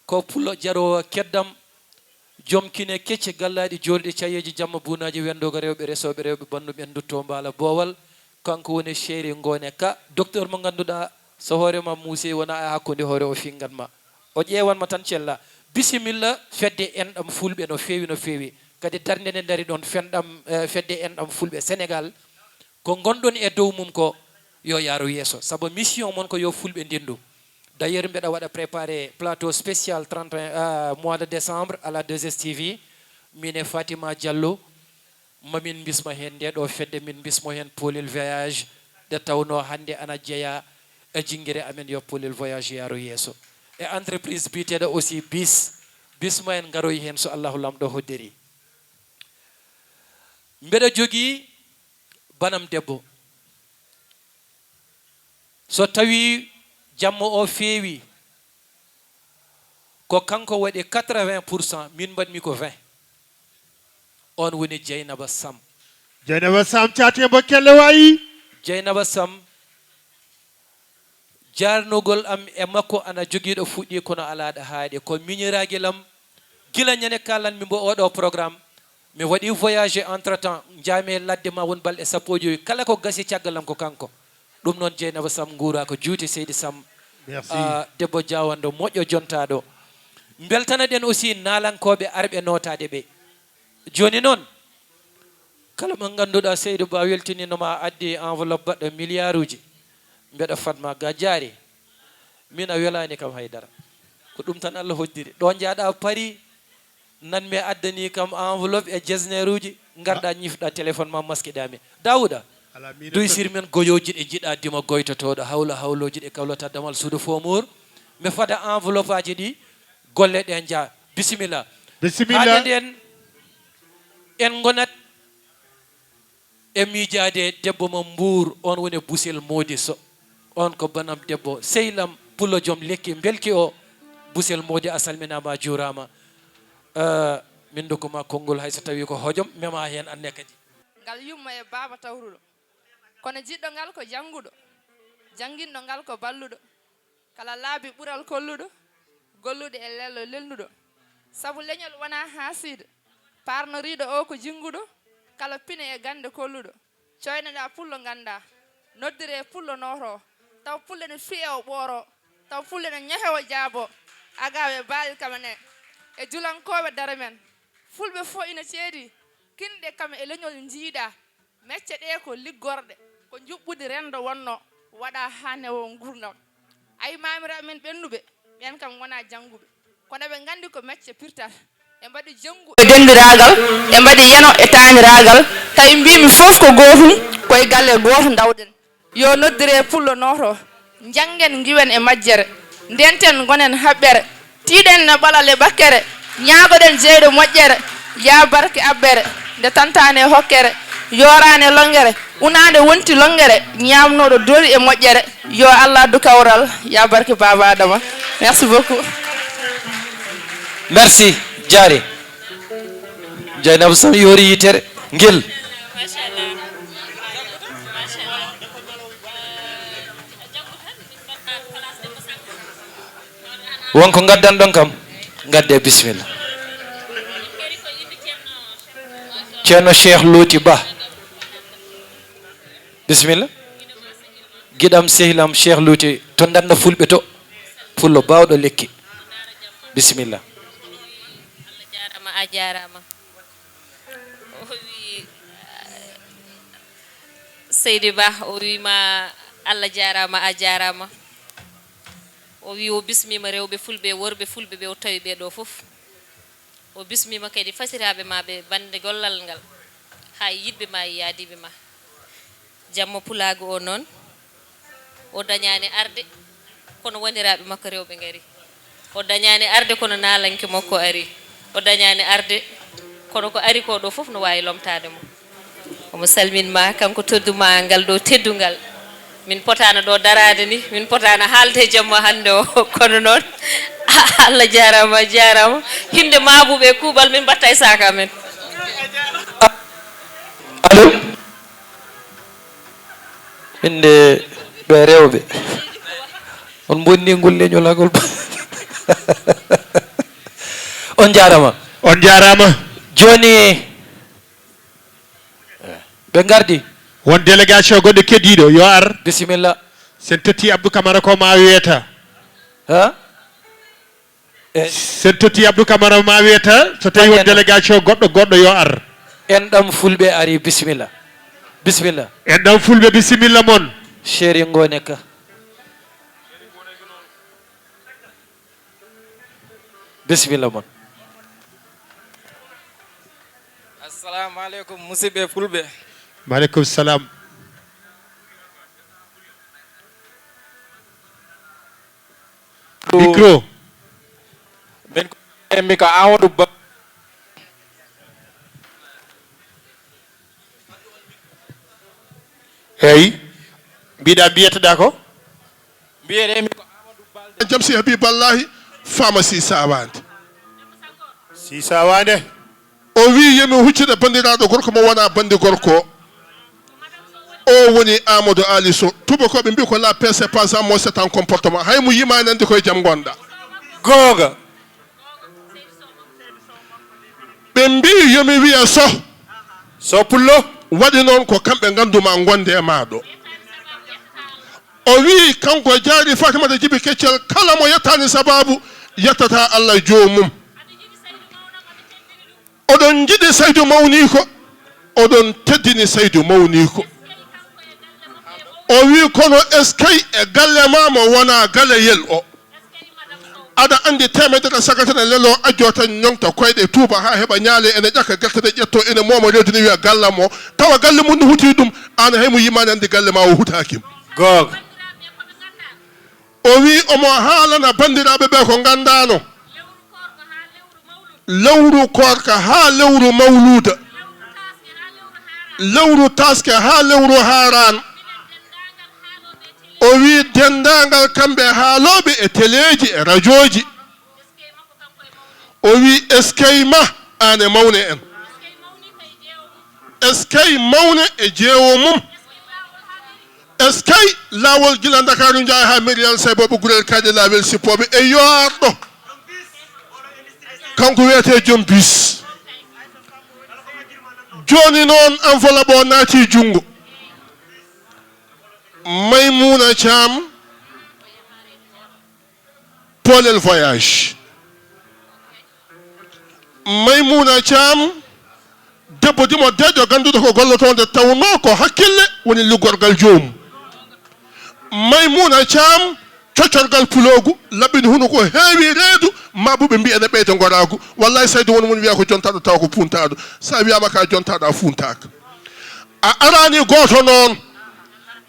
Ko pullo jaroowo keddam, joom kine kecce, gallaaɗi joorɗi, cayeeji jamma, buunaaji wenndogo rewɓe, resooɓe rewɓe, banndum en ndutto mbaala boowal. Kanko woni chéri Ngoone Ka, docteur mo ngannduɗaa so hoore ma muusii, wona e hakkunde hoore o finngan ma. O ƴeewan ma tan cella. Bisimilla fedde enɗam fulɓe no feewi, no feewi. Kadi darnde nde ndari ɗon fenɗam, eh, fedde enɗam fulɓe Sénégal. Ko ngonɗon e dow mum ko yo yaaru yeeso. Sabu mission mon ko yo fulɓe ndenndu. D'ailleurs, mbeɗa waɗa préparé plateau spécial trente et un, euh, mois de décembre à la deux S T V. Min e Fatima Diallo, mamin mbisma heen nde ɗo fedde, min mbismo heen Polel Voyage, nde tawnoo hannde ana jeyaa e jinngere amen yo Polel Voyage yaaru yeeso. E entreprise biyeteeɗo aussi bis, bisma en ngaroy heen so Allahu Laamɗo hoddiri. Mbeɗa jogii banam debbo. So tawii jamma o feewi, ko kanko waɗi quatre-vingts pour cent, min mbaɗmi ko vingt. On woni Dieynaba Sam. Dieynaba Sam, caate mbo kelle wayi. Dieynaba Sam, jaarnugol am e makko ana jogii ɗo fuɗɗi, kono alaa ɗo haaɗi. Ko miñiraagel am gila ñande kaalanmi mbo oɗo programme. Mi waɗi voyage entre temps, njaami e ladde ma won balɗe sappo e jowi. Kala ko gasi caggal am ko kanko. Ɗum noon Dieynaba Sam nguura ko juuti Seydi Sam. Merci. Ah, debbo jaawanɗo moƴƴo jontaaɗo. Mbeltana ɗen aussi naalankooɓe arɓe nootaade ɓe. Jooni noon, kala mo ngannduɗaa Seydou Ba weltiniino ma, a addi enveloppe baɗɗo milliard uji, mbeɗa fadma ga jaari. Min a welaani kam haydara. Ko ɗum tan Allah hoddiri. Ɗo njaaɗa Paris, nan mi addani kam enveloppe e jesneruuji, ngarɗa ñifɗa téléphone ma maskiɗa mi. Daawuda, duysir men goyooji ɗe njiɗa dima goytotooɗo, hawla hawlooji ɗe kawlata damal suudu foomoor. Mi fada enveloppe aji ɗi, golle ɗe njaa. Bisimilla. Bisimilla. Haaɗe nden, en ngonat e miijaade debbo mo Mbuur, on woni Busel Moodi Sow. On ko banam debbo. Sehil am, pullo joom lekki mbelki o, Busel Moodi, a salminaama, a juuraama. Eh, min ndokkuma konngol, hay so tawii ko hojom, mema heen anne kadi. Ngal yumma e baaba tawruɗo. Kono jiɗɗo ngal ko jannguɗo. Jannginɗo ngal ko balluɗo. Kala laabi ɓural kolluɗo, gollude e lello lelnuɗo. Sabu leñol wonaa haasiido, paarnoriiɗo o ko jinnguɗo, kala pine e gannde kolluɗo. Coyneɗaa pullo nganndaa, noddire pullo nooto, taw pullo ne fiye o ɓooro, taw pullo ne ñehe o jaabo, agaaɓe baaɗi kama ne, e julankooɓe daro men. Fulɓe fof ina ceedi, kinɗe kam e leñol njiidaa. Mecce ɗee ko liggorɗe, ko njuɓɓudi renndo wonno, waɗa haa newo nguurndam. Ay, maamiraaɓe men ɓennuɓe, ɓeen kam ngonaa jannguɓe, kono eɓe nganndi ko mecce pirtata. Ɓe mbaɗi janngu e denndiraagal, ɓe mbaɗi yeno e taaniraagal. Tawi mbiimi fof ko gootum, ko e galle gooto ndawɗen. Yo noddire pullo nooto, njanngen ngiwen e majjere, ndenten ngonen haɓɓere, tiiɗen no ɓalal e ɓakkere, ñaagoɗen jeyɗo moƴƴere, yaa barke abbere, nde tantaane hokkere, yooraane longere, unaande wonti longere, ñaamnooɗo doori e moƴƴere, yo Allah addu kawral, yaa barke Baaba Adama. Merci beaucoup. Merci, jaari. Dieynaba Sow yoori yitere ngel. Wonko ngaddanɗon kam? Ngadde, bisimilla. Ceerno Cheikh Looti Ba. Bisimilla. Giɗam, sehilam, Cheikh Looti to Ndanda Fulɓe to. Pullo baawɗo lekki. Bisimilla. Allah jaaraama, a jaaraama. O wi, Seydi Bah, o wi ma, Allah jaaraama, a jaaraama. O wi o bismiima rewɓe fulɓe e worɓe fulɓe ɓe o tawi ɓe ɗo fof. O bismiima kadi fasiraaɓe ma ɓe bannde gollal ngal, haa e yiɗɓe ma e yaadiiɓe ma. Jamma pulaagu o noon, o dañaani arde, kono waniraaɓe makko rewɓe ngari. O dañaani arde, kono naalanke makko ari. O dañaani arde, kono ko ari ko ɗo fof no waawi lomtaade mo. Omo salmin ma, kanko teddu ma ngal ɗo teddungal. Min potaano ɗo daraade ni, min potaano haalde e jamma hannde o. Kono noon, Allah jaaraama, a jaaraama. Hinnde maabuɓe e kuuɓal min mbatta e saaka amen. Allo. Min de ɓe rewɓe. On bonni ngol leñolagol. On jaaraama. On jaaraama. Jooni ɓe ngardi. Won délégation goɗɗo keddiiɗo yo ar. Bisimilla. Sen totti Abdou Camara ko ma weeta. Ha? Sen totti Abdou Camara ma weeta so tawi won délégation goɗɗo goɗɗo yo ar. Enɗam fulɓe ari, bisimilla. Bisimilla. Enɗam fulɓe, bisimilla mon. Chéri Ngone Ka. Bisimilla mon. Assalamu aleykum musidɓe fulɓe. Maaleykum salam. Micro. Min ko mi ko Amadou Ba. Eyi. Mbiɗa mbiyeteɗa ko? Mbiyetemi ko Amadou Balde. Jam si Habiballahi, Fama si Sawande. Si Sawande. O wi yomi huccita bandiraɗo gorko mo wona bandi gorko. O woni Amadou Ali Sow. Tubakoɓe mbi ko la paix c'est pas en mot, c'est en comportement. Hay mo yimani andi koye jam gonda. Goga. Ɓe mbi yomi wiya so. So pullo. Waɗi noon ko kamɓe nganduma gonde e ma ɗo. O wi kanko jaari Fatimata Jibi Keccel kala mo yettani sababu yettata Allah jomum. Oɗon jiɗi Saydu Mawniiko, oɗon teddini Saydu Mawniiko. O wi kono eskey e galle ma mo wona galeyel o. Aɗa anndi temedere sagatana lelo ajjo tan ñoŋta koyɗe tuuba haa heɓa ñaale ene ƴakka gerte ɗe ƴetto ene mooma reedu ne wiya galla mo tawa galle mum no huti ɗum aan hay mo yimaani anndi galle ma o hutaaki. Goog. O wi omo haalana banndiraaɓe ɓe ko nganndaano. Lewru koorka haa lewru mawluuda. Lewru taaske haa lewru haaraan. O wi denndaangal kamɓe haalooɓe e teleeji e rajooji. O wi eskey ma aan e mawne en. Eskey mawne e jeewo mum. Eskey laawol gila Ndakaaru Njaay haa Meriyal Saybooɓe Gurel Kaaƴe Laawel Sippooɓe e yoarɗo. Kanko wiyetee joom bis. Jooni noon enveloppe o naatii junngo. Maymuuna Caam. Poolel voyage. Maymuna Caam debbo dimo deƴƴo gannduɗo ko gollotoo nde tawnoo ko hakkille woni liggorgal joomum. Maymuna Caam Coccorgal puloogu laɓɓini hunuko, heewi reedu, maabuɓe mbiya ene ɓeyda ngoraagu. Wallaay, Saydu, won mum wiya ko jontaaɗo tawa ko puuntaaɗo. So a wiyaama ka jontaaɗo, a fuuntaaka. A araani gooto noon,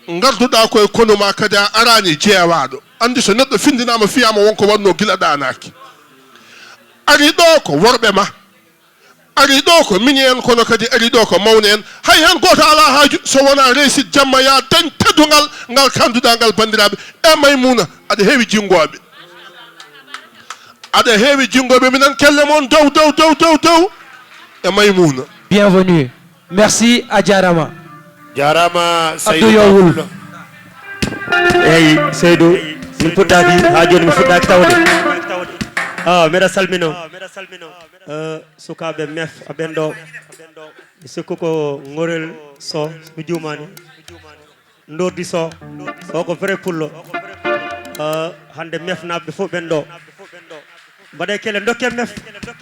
ngarduɗaa ko e konu ma, kadi a araani jeewaaɗo. Anndi, so neɗɗo finndinaama, fiyaama, won ko waɗnoo gila ɗaanaaki. Ari ɗo ko worɓe ma, ari ɗo ko miñi en, kono kadi ari ɗo ko mawni en. Hay heen gooto alaa haaju, so wonaa réussite jamma, ya dañ teddungal ngal kannduɗaa ngal, banndiraaɓe. E Maymuna, aɗa heewi jinngooɓe. Aɗa heewi jinngooɓe, minen kelle mon dow, dow, dow, dow, dow. E Maymuna. Bienvenue. Merci, a jaaraama. Jaaraama, Abdou Seydou Yowul. Ba Fulla. Eyi, Seydou, min puɗɗaaki, haa jooni mi fuɗɗaaki tawde. Ah, mbeɗa salmino. Eh, sukaaɓe mef a ɓen ɗo. Mi sikku ko Ŋorel Soh, so mi juumaani. Ndordi Soh, o ko vrai pullo. Eh, hannde mef naaɓe fof ɓen ɗo. Mbaɗee kelle, ndokkee mef,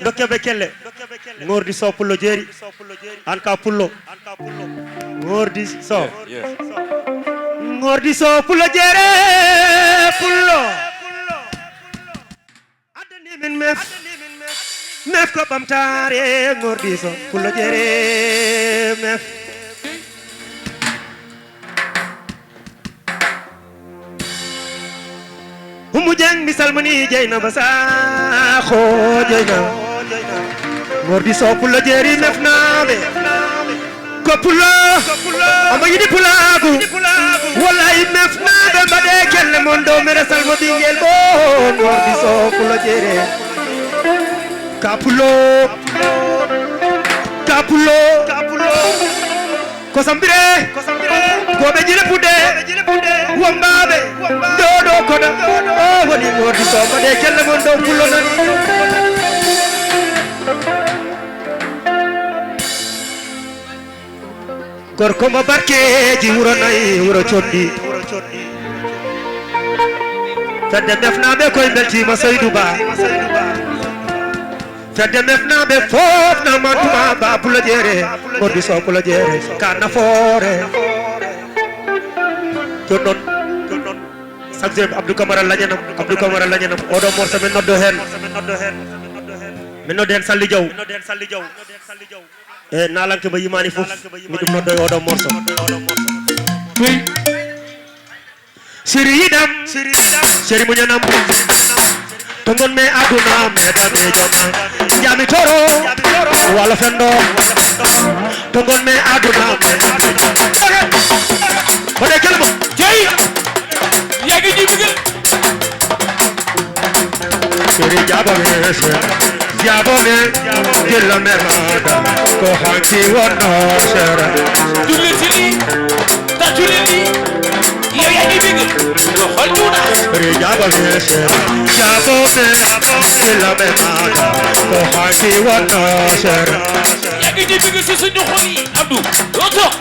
ndokkee ɓe kelle. Ŋordi Soh pullo jeeri. Aan ka pullo. Ŋordi Soh. Yes. Ŋordi Soh pullo jeere pullo. Addani min mef. Mef ko ɓamtaare, Ŋordi Soh pullo jeere mef. Hummu Jeŋ, mi salmini Jeynaba Sakho, Jeynaba. Ŋordi Soh pullo jeeri mefnaaɓe. Ko pullo, omo yiɗi pulaagu. Wallahi mefnaaɓe, mbaɗee kelle mon dow, mbeɗa salmo ɓinngel mo. Ŋordi Soh pullo jeere. Ka pullo, ka pullo. Ko sambire, gooɓe jile puɗe, wombaaɓe, ɗo ɗo koɗa, o woni Ŋordi Soh, mbaɗee kelle mon dow pullo nani. Gorko mo barkeeji wuro nayi, wuro condi. Fedde mefnaaɓe koye mbeltiima Seydou Ba. Fedde mefnaaɓe fof na mantuma Ba pullo jeere, Ŋordi Soh pullo jeere, ka nafoore. Jooni noon, chaque jour Abdou Camara lañanam, Abdou Camara lañanam, oɗo morceau min noddo heen. Min noddo heen Salli Diaw. E naalanke mo yimaani fof, mi ɗum noddo e oɗo morceau. Siri yiɗam, siri muñanam. To ngon me aduna me dame joma. Jami toro, wala fendo. To ngon me aduna me dame joma. Mbaɗee kelmo. Jeyi. Yagi jibigel. Siri jabo me se. Jabo me. Gilla me mada. Ko hanki wonno sere. Julli sili. Ta julli ni. Yo yagi bigi. Yo hol duna. Siri jabo me se. Jabo me. Gilla me mada. Ko hanki wonno sere. Yagi jibigel si suñu xol yi. Abdou, doo toog.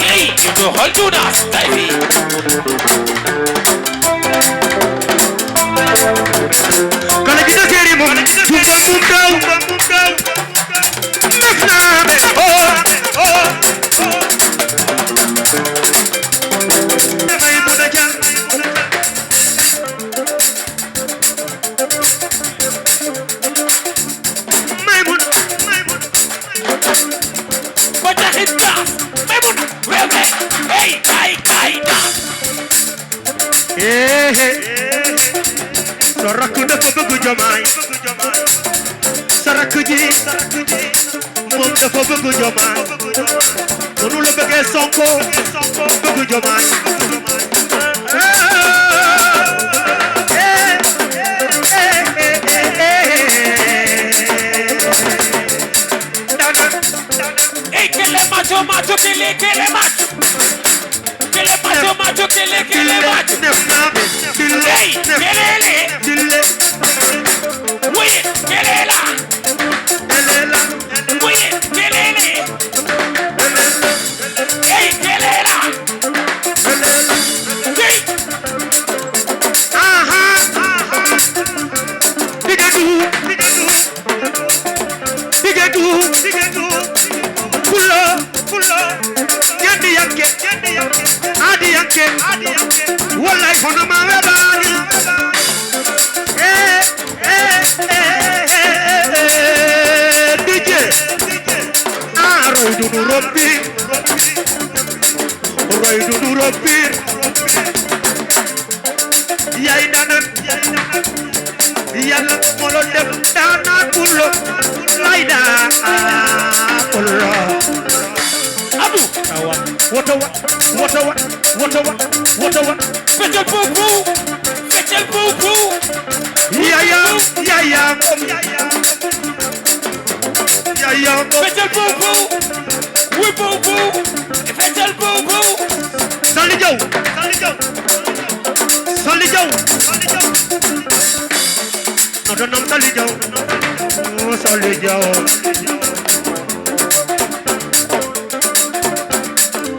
Ey, Ibro, hol Juudas, tay fii. Kala jiɗo seeri mum, jungo mum ɗaw, mum ɗaw. Mefnaaɓe, oh, oh, oh. Maymuna Dia. Maymuna, Maymuna. Ko jaxit gas, Maymuna, rewɓe, hey, kay, kay, gas. Eh, eh. So rakku dafa bëgg Jomaay. Sa rakk ji, moom dafa bëgg Jomaay. Noonu la bëggee Sonko, bëgg Jomaay. Ey, kelle macho, macho, kelle, kelle macho. Kelle macho, macho, kelle, kelle macho. Ey, kelle le. Wuye, kelle la. Wuye, kelle le. Ey, kelle la. Ey. Aha, aha. Bigadu, bigadu. Bigadu, bigadu. Pullo, pullo. Ñandiyanke, ñandiyanke. Aadiyanke, aadiyanke. Wallaay hono ma weɓaani. Ah, Allah. Abdou. Awa. Woto wa, woto wa, woto wa, woto wa. Fetel pow pow. Fetel pow pow. Yaya, yaya, kom. Yaya, kom. Fetel pow pow. Wi pow pow. Fetel pow pow. Sali Jaw, Sali Jaw. Sali Jaw, Sali Jaw. No, no, no, Sali Jaw. Oh, Sali Jaw.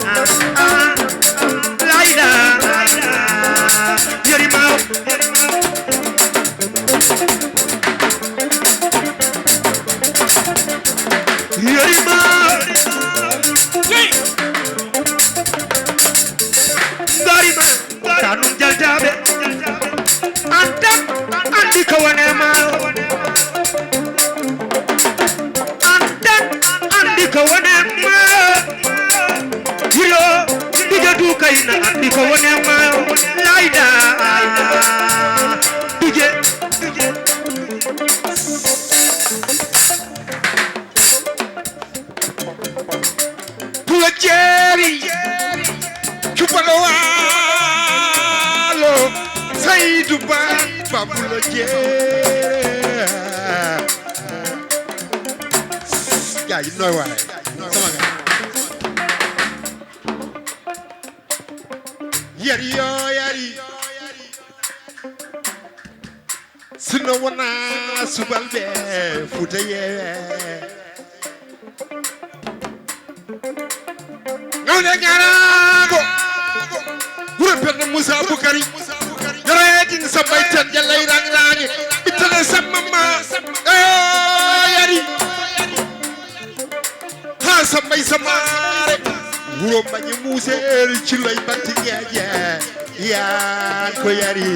Ah, ah, Laila. Yeri ma. Yeri ma. Hey. Ngari ma. Tanum jaltaaɓe. An tan anndi ko woni e ma. An tan anndi ko woni e ma. Hiro, Dija Dukayna anndi ko woni e ma. Layda, Dije. Pulo jeeri, cupalo waalo, Saydu Ba, Ba Pulo jeeri. Jaaji, noy waay. Sama ga. Yari yo, yari. Sinno wona subalɓe Fuuta yeewe. Ngawde ñaaraango. Wuro Penda Moussa Boukari. Yoro edin sabbay tan jallay rang rangi. Ittane sammamma. Eh, yari. Ha sammay sammaare. Wuro mbañi muusel cilloy batti ñeeƴe. Yaan ko yari.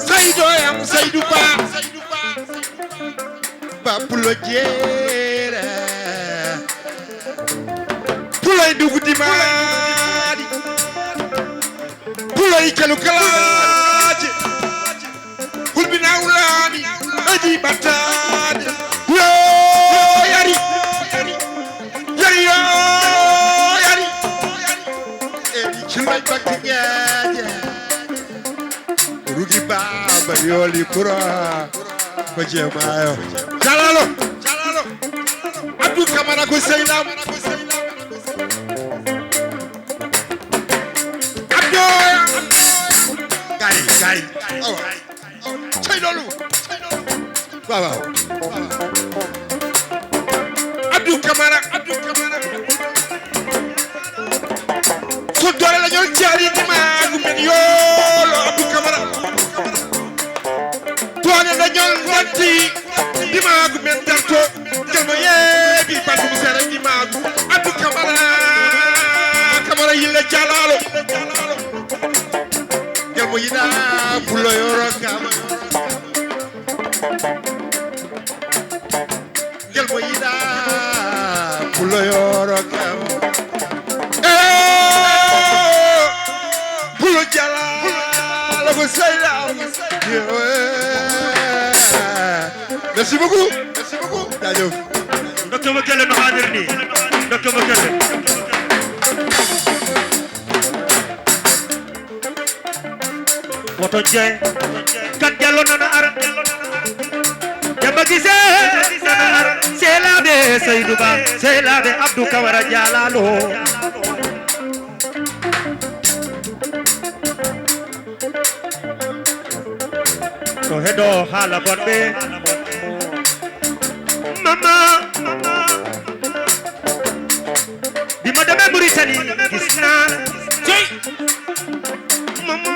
Saydo am Saydu Ba. Ba Pulo jeera. Puloy dugudi maadi. Puloy kelu kalaaje. Hulɓina wulaani, ɓeydi ɓattaade. Yo yari, yari yo yari. Eɗi cilmay bakke ñaaje. Rugi baaba yooli kura ko jeemaayo. Jalalo, Abdou Camara ko seylam. Abdou, gari, gari. Awa. Cey loolu. Waaw, waaw. Abdou Camara, Abdou Camara. So doole la ñol jaari dimaagu men yoolo Abdou Camara. Doole la ñol natti dimaagu men darto. Ngel mo yeebi banndum sere dimaagu. Abdou Camara, Camara yille jalaalo. Ngel mo yiɗa pulo yoro kam. Ngel mo yiɗa pulo yoro kam. Eh, pulo jala, lo ko sayla. Merci beaucoup. Merci beaucoup. Jaajëf. Ndokkee mo kelle no haaniri ni. Ndokkee mo kelle. Woto Jee, kan Jallo nana ara. Demba Gise nana ara. Seelaaɓe Seydou Ba, seelaaɓe Abdou Camara Jalalo. Ko heɗo haala bonɓe. Mama, mama. Bima deme Mauritanie, gis naa. Cey. Mama,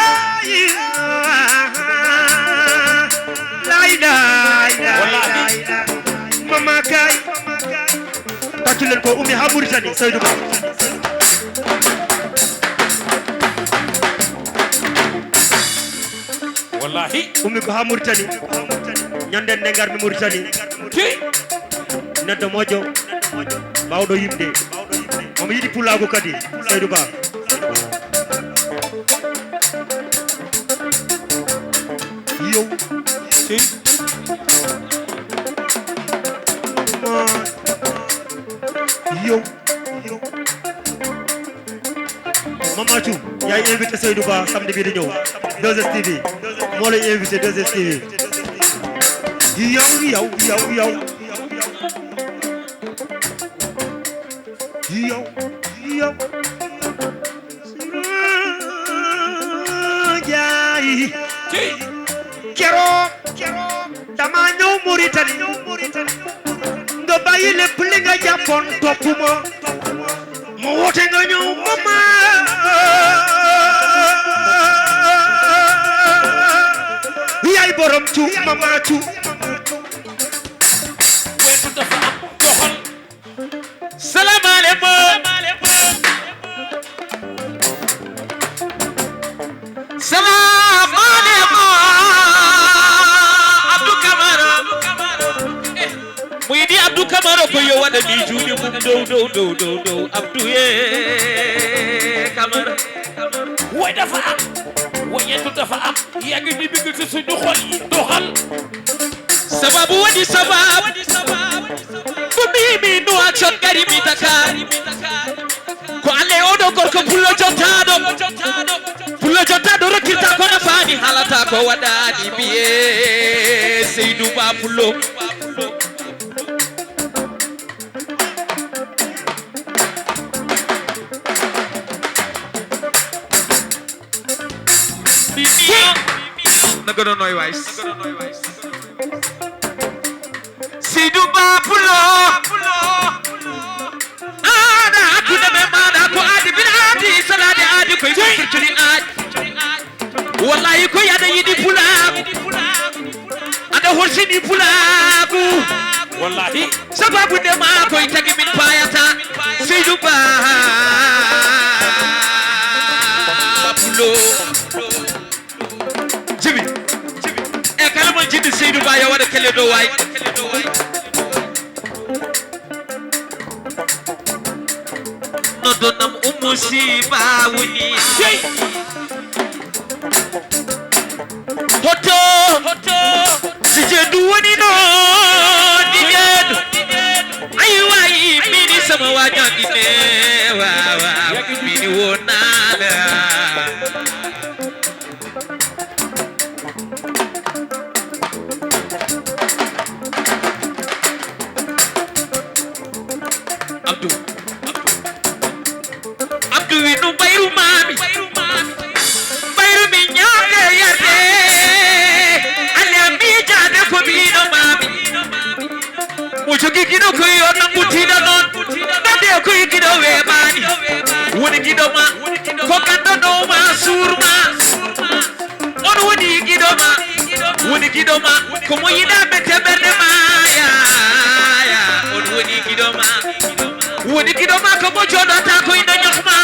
ay, lay, lay, lay, lay, lay. Mama kay. Taccu leen ko, ummi ha Mauritanie, Seydou Ba. Wallahi. Ummi ko ha Mauritanie. Ñande nde ngarmi Mauritanie. Ti. Neɗɗo moƴƴo. Bawɗo yimde. Omo yiɗi pulaagu kadi, Seydou Ba. Yo, yo. Mama Thiou, yaay invité Seydou Ba samedi bii di ñëw. deux S T V. Moo lay invité deux S T V. Yow, yow, yow, yow. Yow, yow. Njaay. Keroog, keroog, dama ñëw Mauritanie. Nga bàyyi lépp li nga jàppoon topp ma. Ma woote nga ñëw, mama. Yaay borom Thiou, mama Thiou. Wetu dafa am doxal. Salaamaaleykum. Salaamaaleykum. Abdou Camara. Eh, mo yiɗi Abdou Camara ko yo waɗa ni juuɗe mum dow, dow, dow, dow, dow. Abdou ye Camara. Woy dafa am. Woy yetu dafa am. Yaa ngi di bëgg ci suñu xol yi. Doxal. Sababu waɗi sababu. Ko mbimi Nouakchott, garimi Dakar. Ko Allah e oɗo gorko pullo jottaaɗo. Pullo jottaaɗo rokkirta ko nafaani, haalata ko waɗaani, mbiye Seydou Ba Pullo. Mbiye. Na gënoon nooy waay. Seydou Ba Pullo. Aada hakkunde men maaɗa ko aadi, mbiɗa aadi salaade aadi koye firtini aadi. Wallahi ko yaada yiɗi pulaaku. Aɗa horsini pulaaku. Wallahi. Sababu nde ma koye tagi min paayata. Seydou Ba Pullo. Jibi. E kala mo jiɗɗo Seydou Ba yo waɗa kelle dow waay. Noddonam Oumou Sy Ba woni. Sey. Hoto, hoto. Si jeedu woni noon, ni jeedu. Ay, way, mini sama waajo ine, wa, wa, mini wonala. Abdou. Abdou wi no bayru maami. Bayru mi ñaamde yarde. Alle am miijaade ko ɓiino maami. Mo jogii giɗo ko yo nanngu tiiɗa noon. Nande ko e giɗo weeɓaani. Woni giɗo ma. Ko ganndano ma suur ma. On woni giɗo ma. Woni giɗo ma. Ko mo yiɗa mette ɓernde ma. Ya, ya. On woni giɗo ma. Woni giɗo ma ko mo jooɗata ko ina ñohma.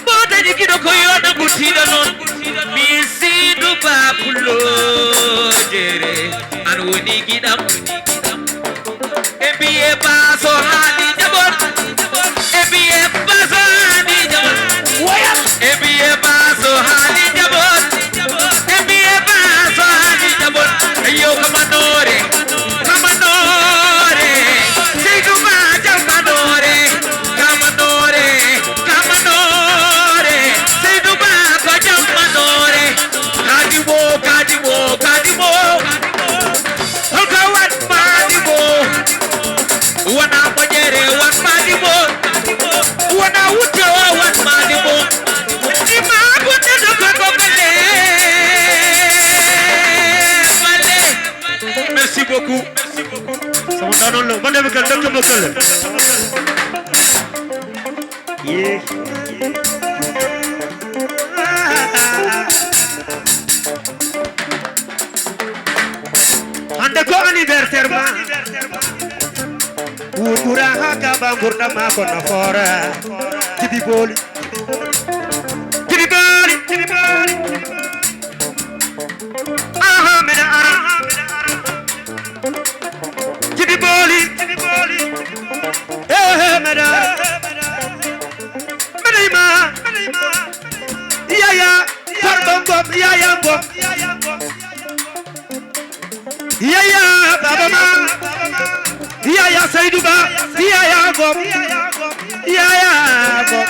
Mo dañi giɗo ko yo nanngu tiiɗa noon. Mi Seydou Ba Pullo Jere. An woni giɗam. E mbiye Ba so haali jaɓon. E mbiye Ba so haali jaɓon. Woyal. E mbiye Ba so haali jaɓon. E mbiye Ba so haali jaɓon. Yo kamanoore. Kamanoore. Seydou Ba jamanoore. Kamanoore. Kamanoore. Seydou Ba ko jamanoore. Kadimo, kadimo, kadimo. Holko wan maadi mo? Wona moƴƴere wan maadi mo. Wona wujjo wan maadi mo. Ni ma bonde do ko ko bale. Bale. Merci beaucoup. Sama danon lo. Bande be kan dokko mo kala. Ye. Hande ko anniversaire ma. Wurwura ha gaba ngurda ma ko na fora. Jibi boli. Jibi boli. Aha, mena ara. Jibi boli. Eh, mena. Mena ima. Yaya. Farba Ngom, Yaya Ngom. Yaya Baba Ma, Yaya Saidu Ba, Yaya Gom, Yaya Gom,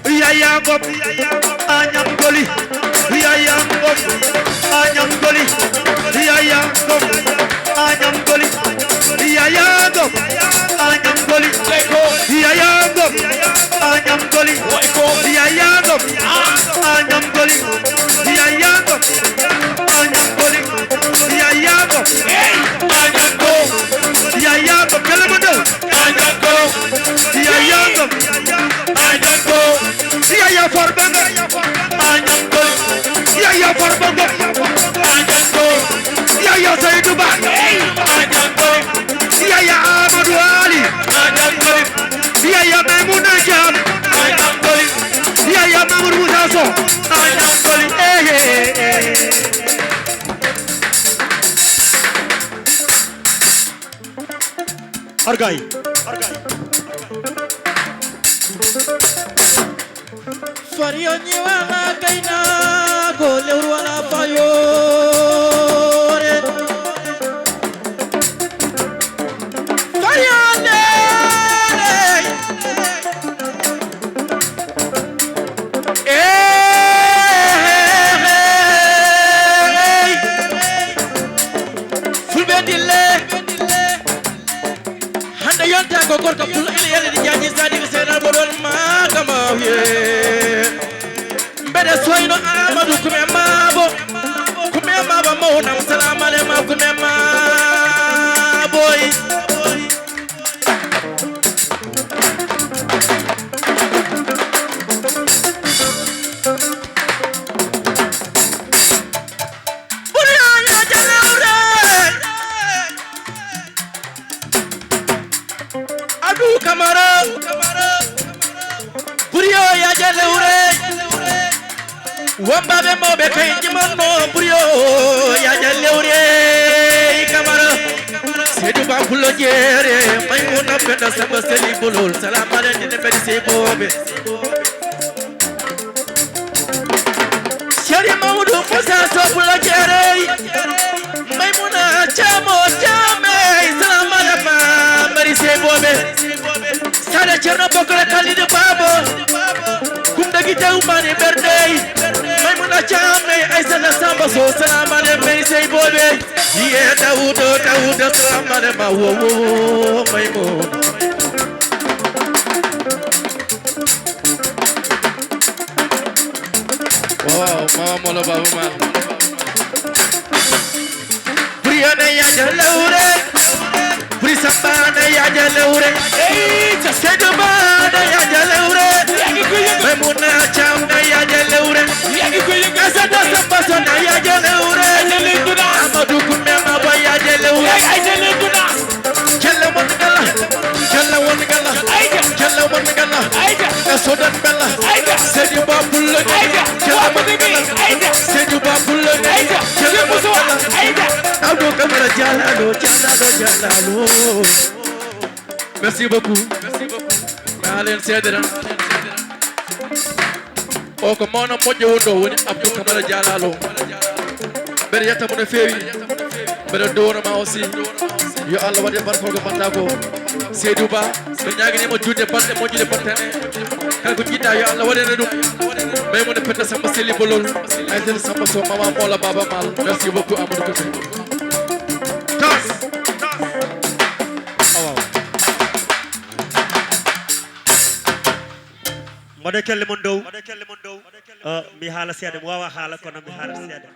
Yaya Gom, Anyam Goli, Yaya Gom, Anyam Goli, Yaya Gom, Anyam Goli, Yaya Gom, Anyam Goli, Yaya Gom, Anyam Goli, Yaya Gom, Anyam Goli, Yaya Gom, Anyam Goli, Yaya Gom, Anyam Goli, Yaya Gom, Kalamondo, Anyam Goli, Yaya Gom, Anyam Goli, Yaya Farbanga, Anyam Goli, Yaya Farbanga, Anyam Goli, Yaya Saidu Ba, Anyam Goli, Yaya Amadou Ali, Anyam Goli, Yaya Maimouna Thiam, Anyam Goli, Yaya Mamour Moussa Sow, Anyam Goli, eh, eh, eh. Argay. Fariyo ñiwala kayna ko lewru wala fayore. Fariyo nde. Ey, Fulɓe dille. Hande yonta ko gorko pul ila yalla di jaaji sadi ko sena boɗon ma kama wiye. Mbeɗa soyno Amadou Kume Mabo. Kume Mabo mawnam, salam aleykum Kume Maboy. Ɓuri o yaja lewre. Adu Kamara. Ɓuri o yaja lewre. Wambaɓe mawɓe kay jimanno ɓuri o yaja lewre. Kamara. Seydou Ba Pullo Jeere, Maymuna Penda Samba Seli Bolol. Salam aleykum, ne ɓeɗi sey boɓe. Seri Mamadou Moussa Sow Pullo Jeere, Maymuna Caamo Caame, salam aleykum, mari sey boɓe. Sare Ceerno Bokore Kalidi Babo, Kumda Gite Umani Berdey, Maymuna Caame, Aysata Samba Sow, salam aleykum, mari sey boɓe. Ye Dawuda, Dawuda, salam aleykum, wo, wo, wo, Maymuna. Waaw, Mama Molo Baba Maal. Buri ana yaaja lewre. Buri Samba ana yaaja lewre. Ey, ca- Seydou Ba ana yaaja lewre. Yagi ko yëngu. Maymuna Caam ana yaaja lewre. Yagi ko yëngu. Asata Samba Sow ana yaaja lewre. Ay, ca leydi duna. Amadou Koumé Mabo yaaja lewre. Ay, ay, ca leydi duna. Jalla won ngala, jalla won ngala, ayja, jalla won ngala, ayja, e sodan bella, ayja, Seydi Ba Pullo, ayja, jalla won ngala, ayja, Seydi Ba Pullo, ayja, jalla won ngala, ayja. Abdou Camara Jalalo, Jalalo, Jalalo. Merci beaucoup. Merci beaucoup. Alen Sedra. O ko mawna moƴƴo woni ɗo, woni Abdou Camara Jalalo. Mbeɗa yetta mo no feewi. Mbeɗa duwono ma aussi. Yo Allah waɗe barkorgo batta ko. Seydou Ba, mi ñaginima juuɗe balɗe moƴƴude battane. Kala ko jiɗɗa yo Allah waɗane ɗum. Maymuna Penda Samba Seli Bolol. Aysata Samba Sow, Mama Mola, Baba Mal. Merci beaucoup Amadou Kote. Tas. Awa. Mbaɗe kelle mon dow. Uh, mi haala seeɗa, mi wawa haala kono mi haala seeɗa.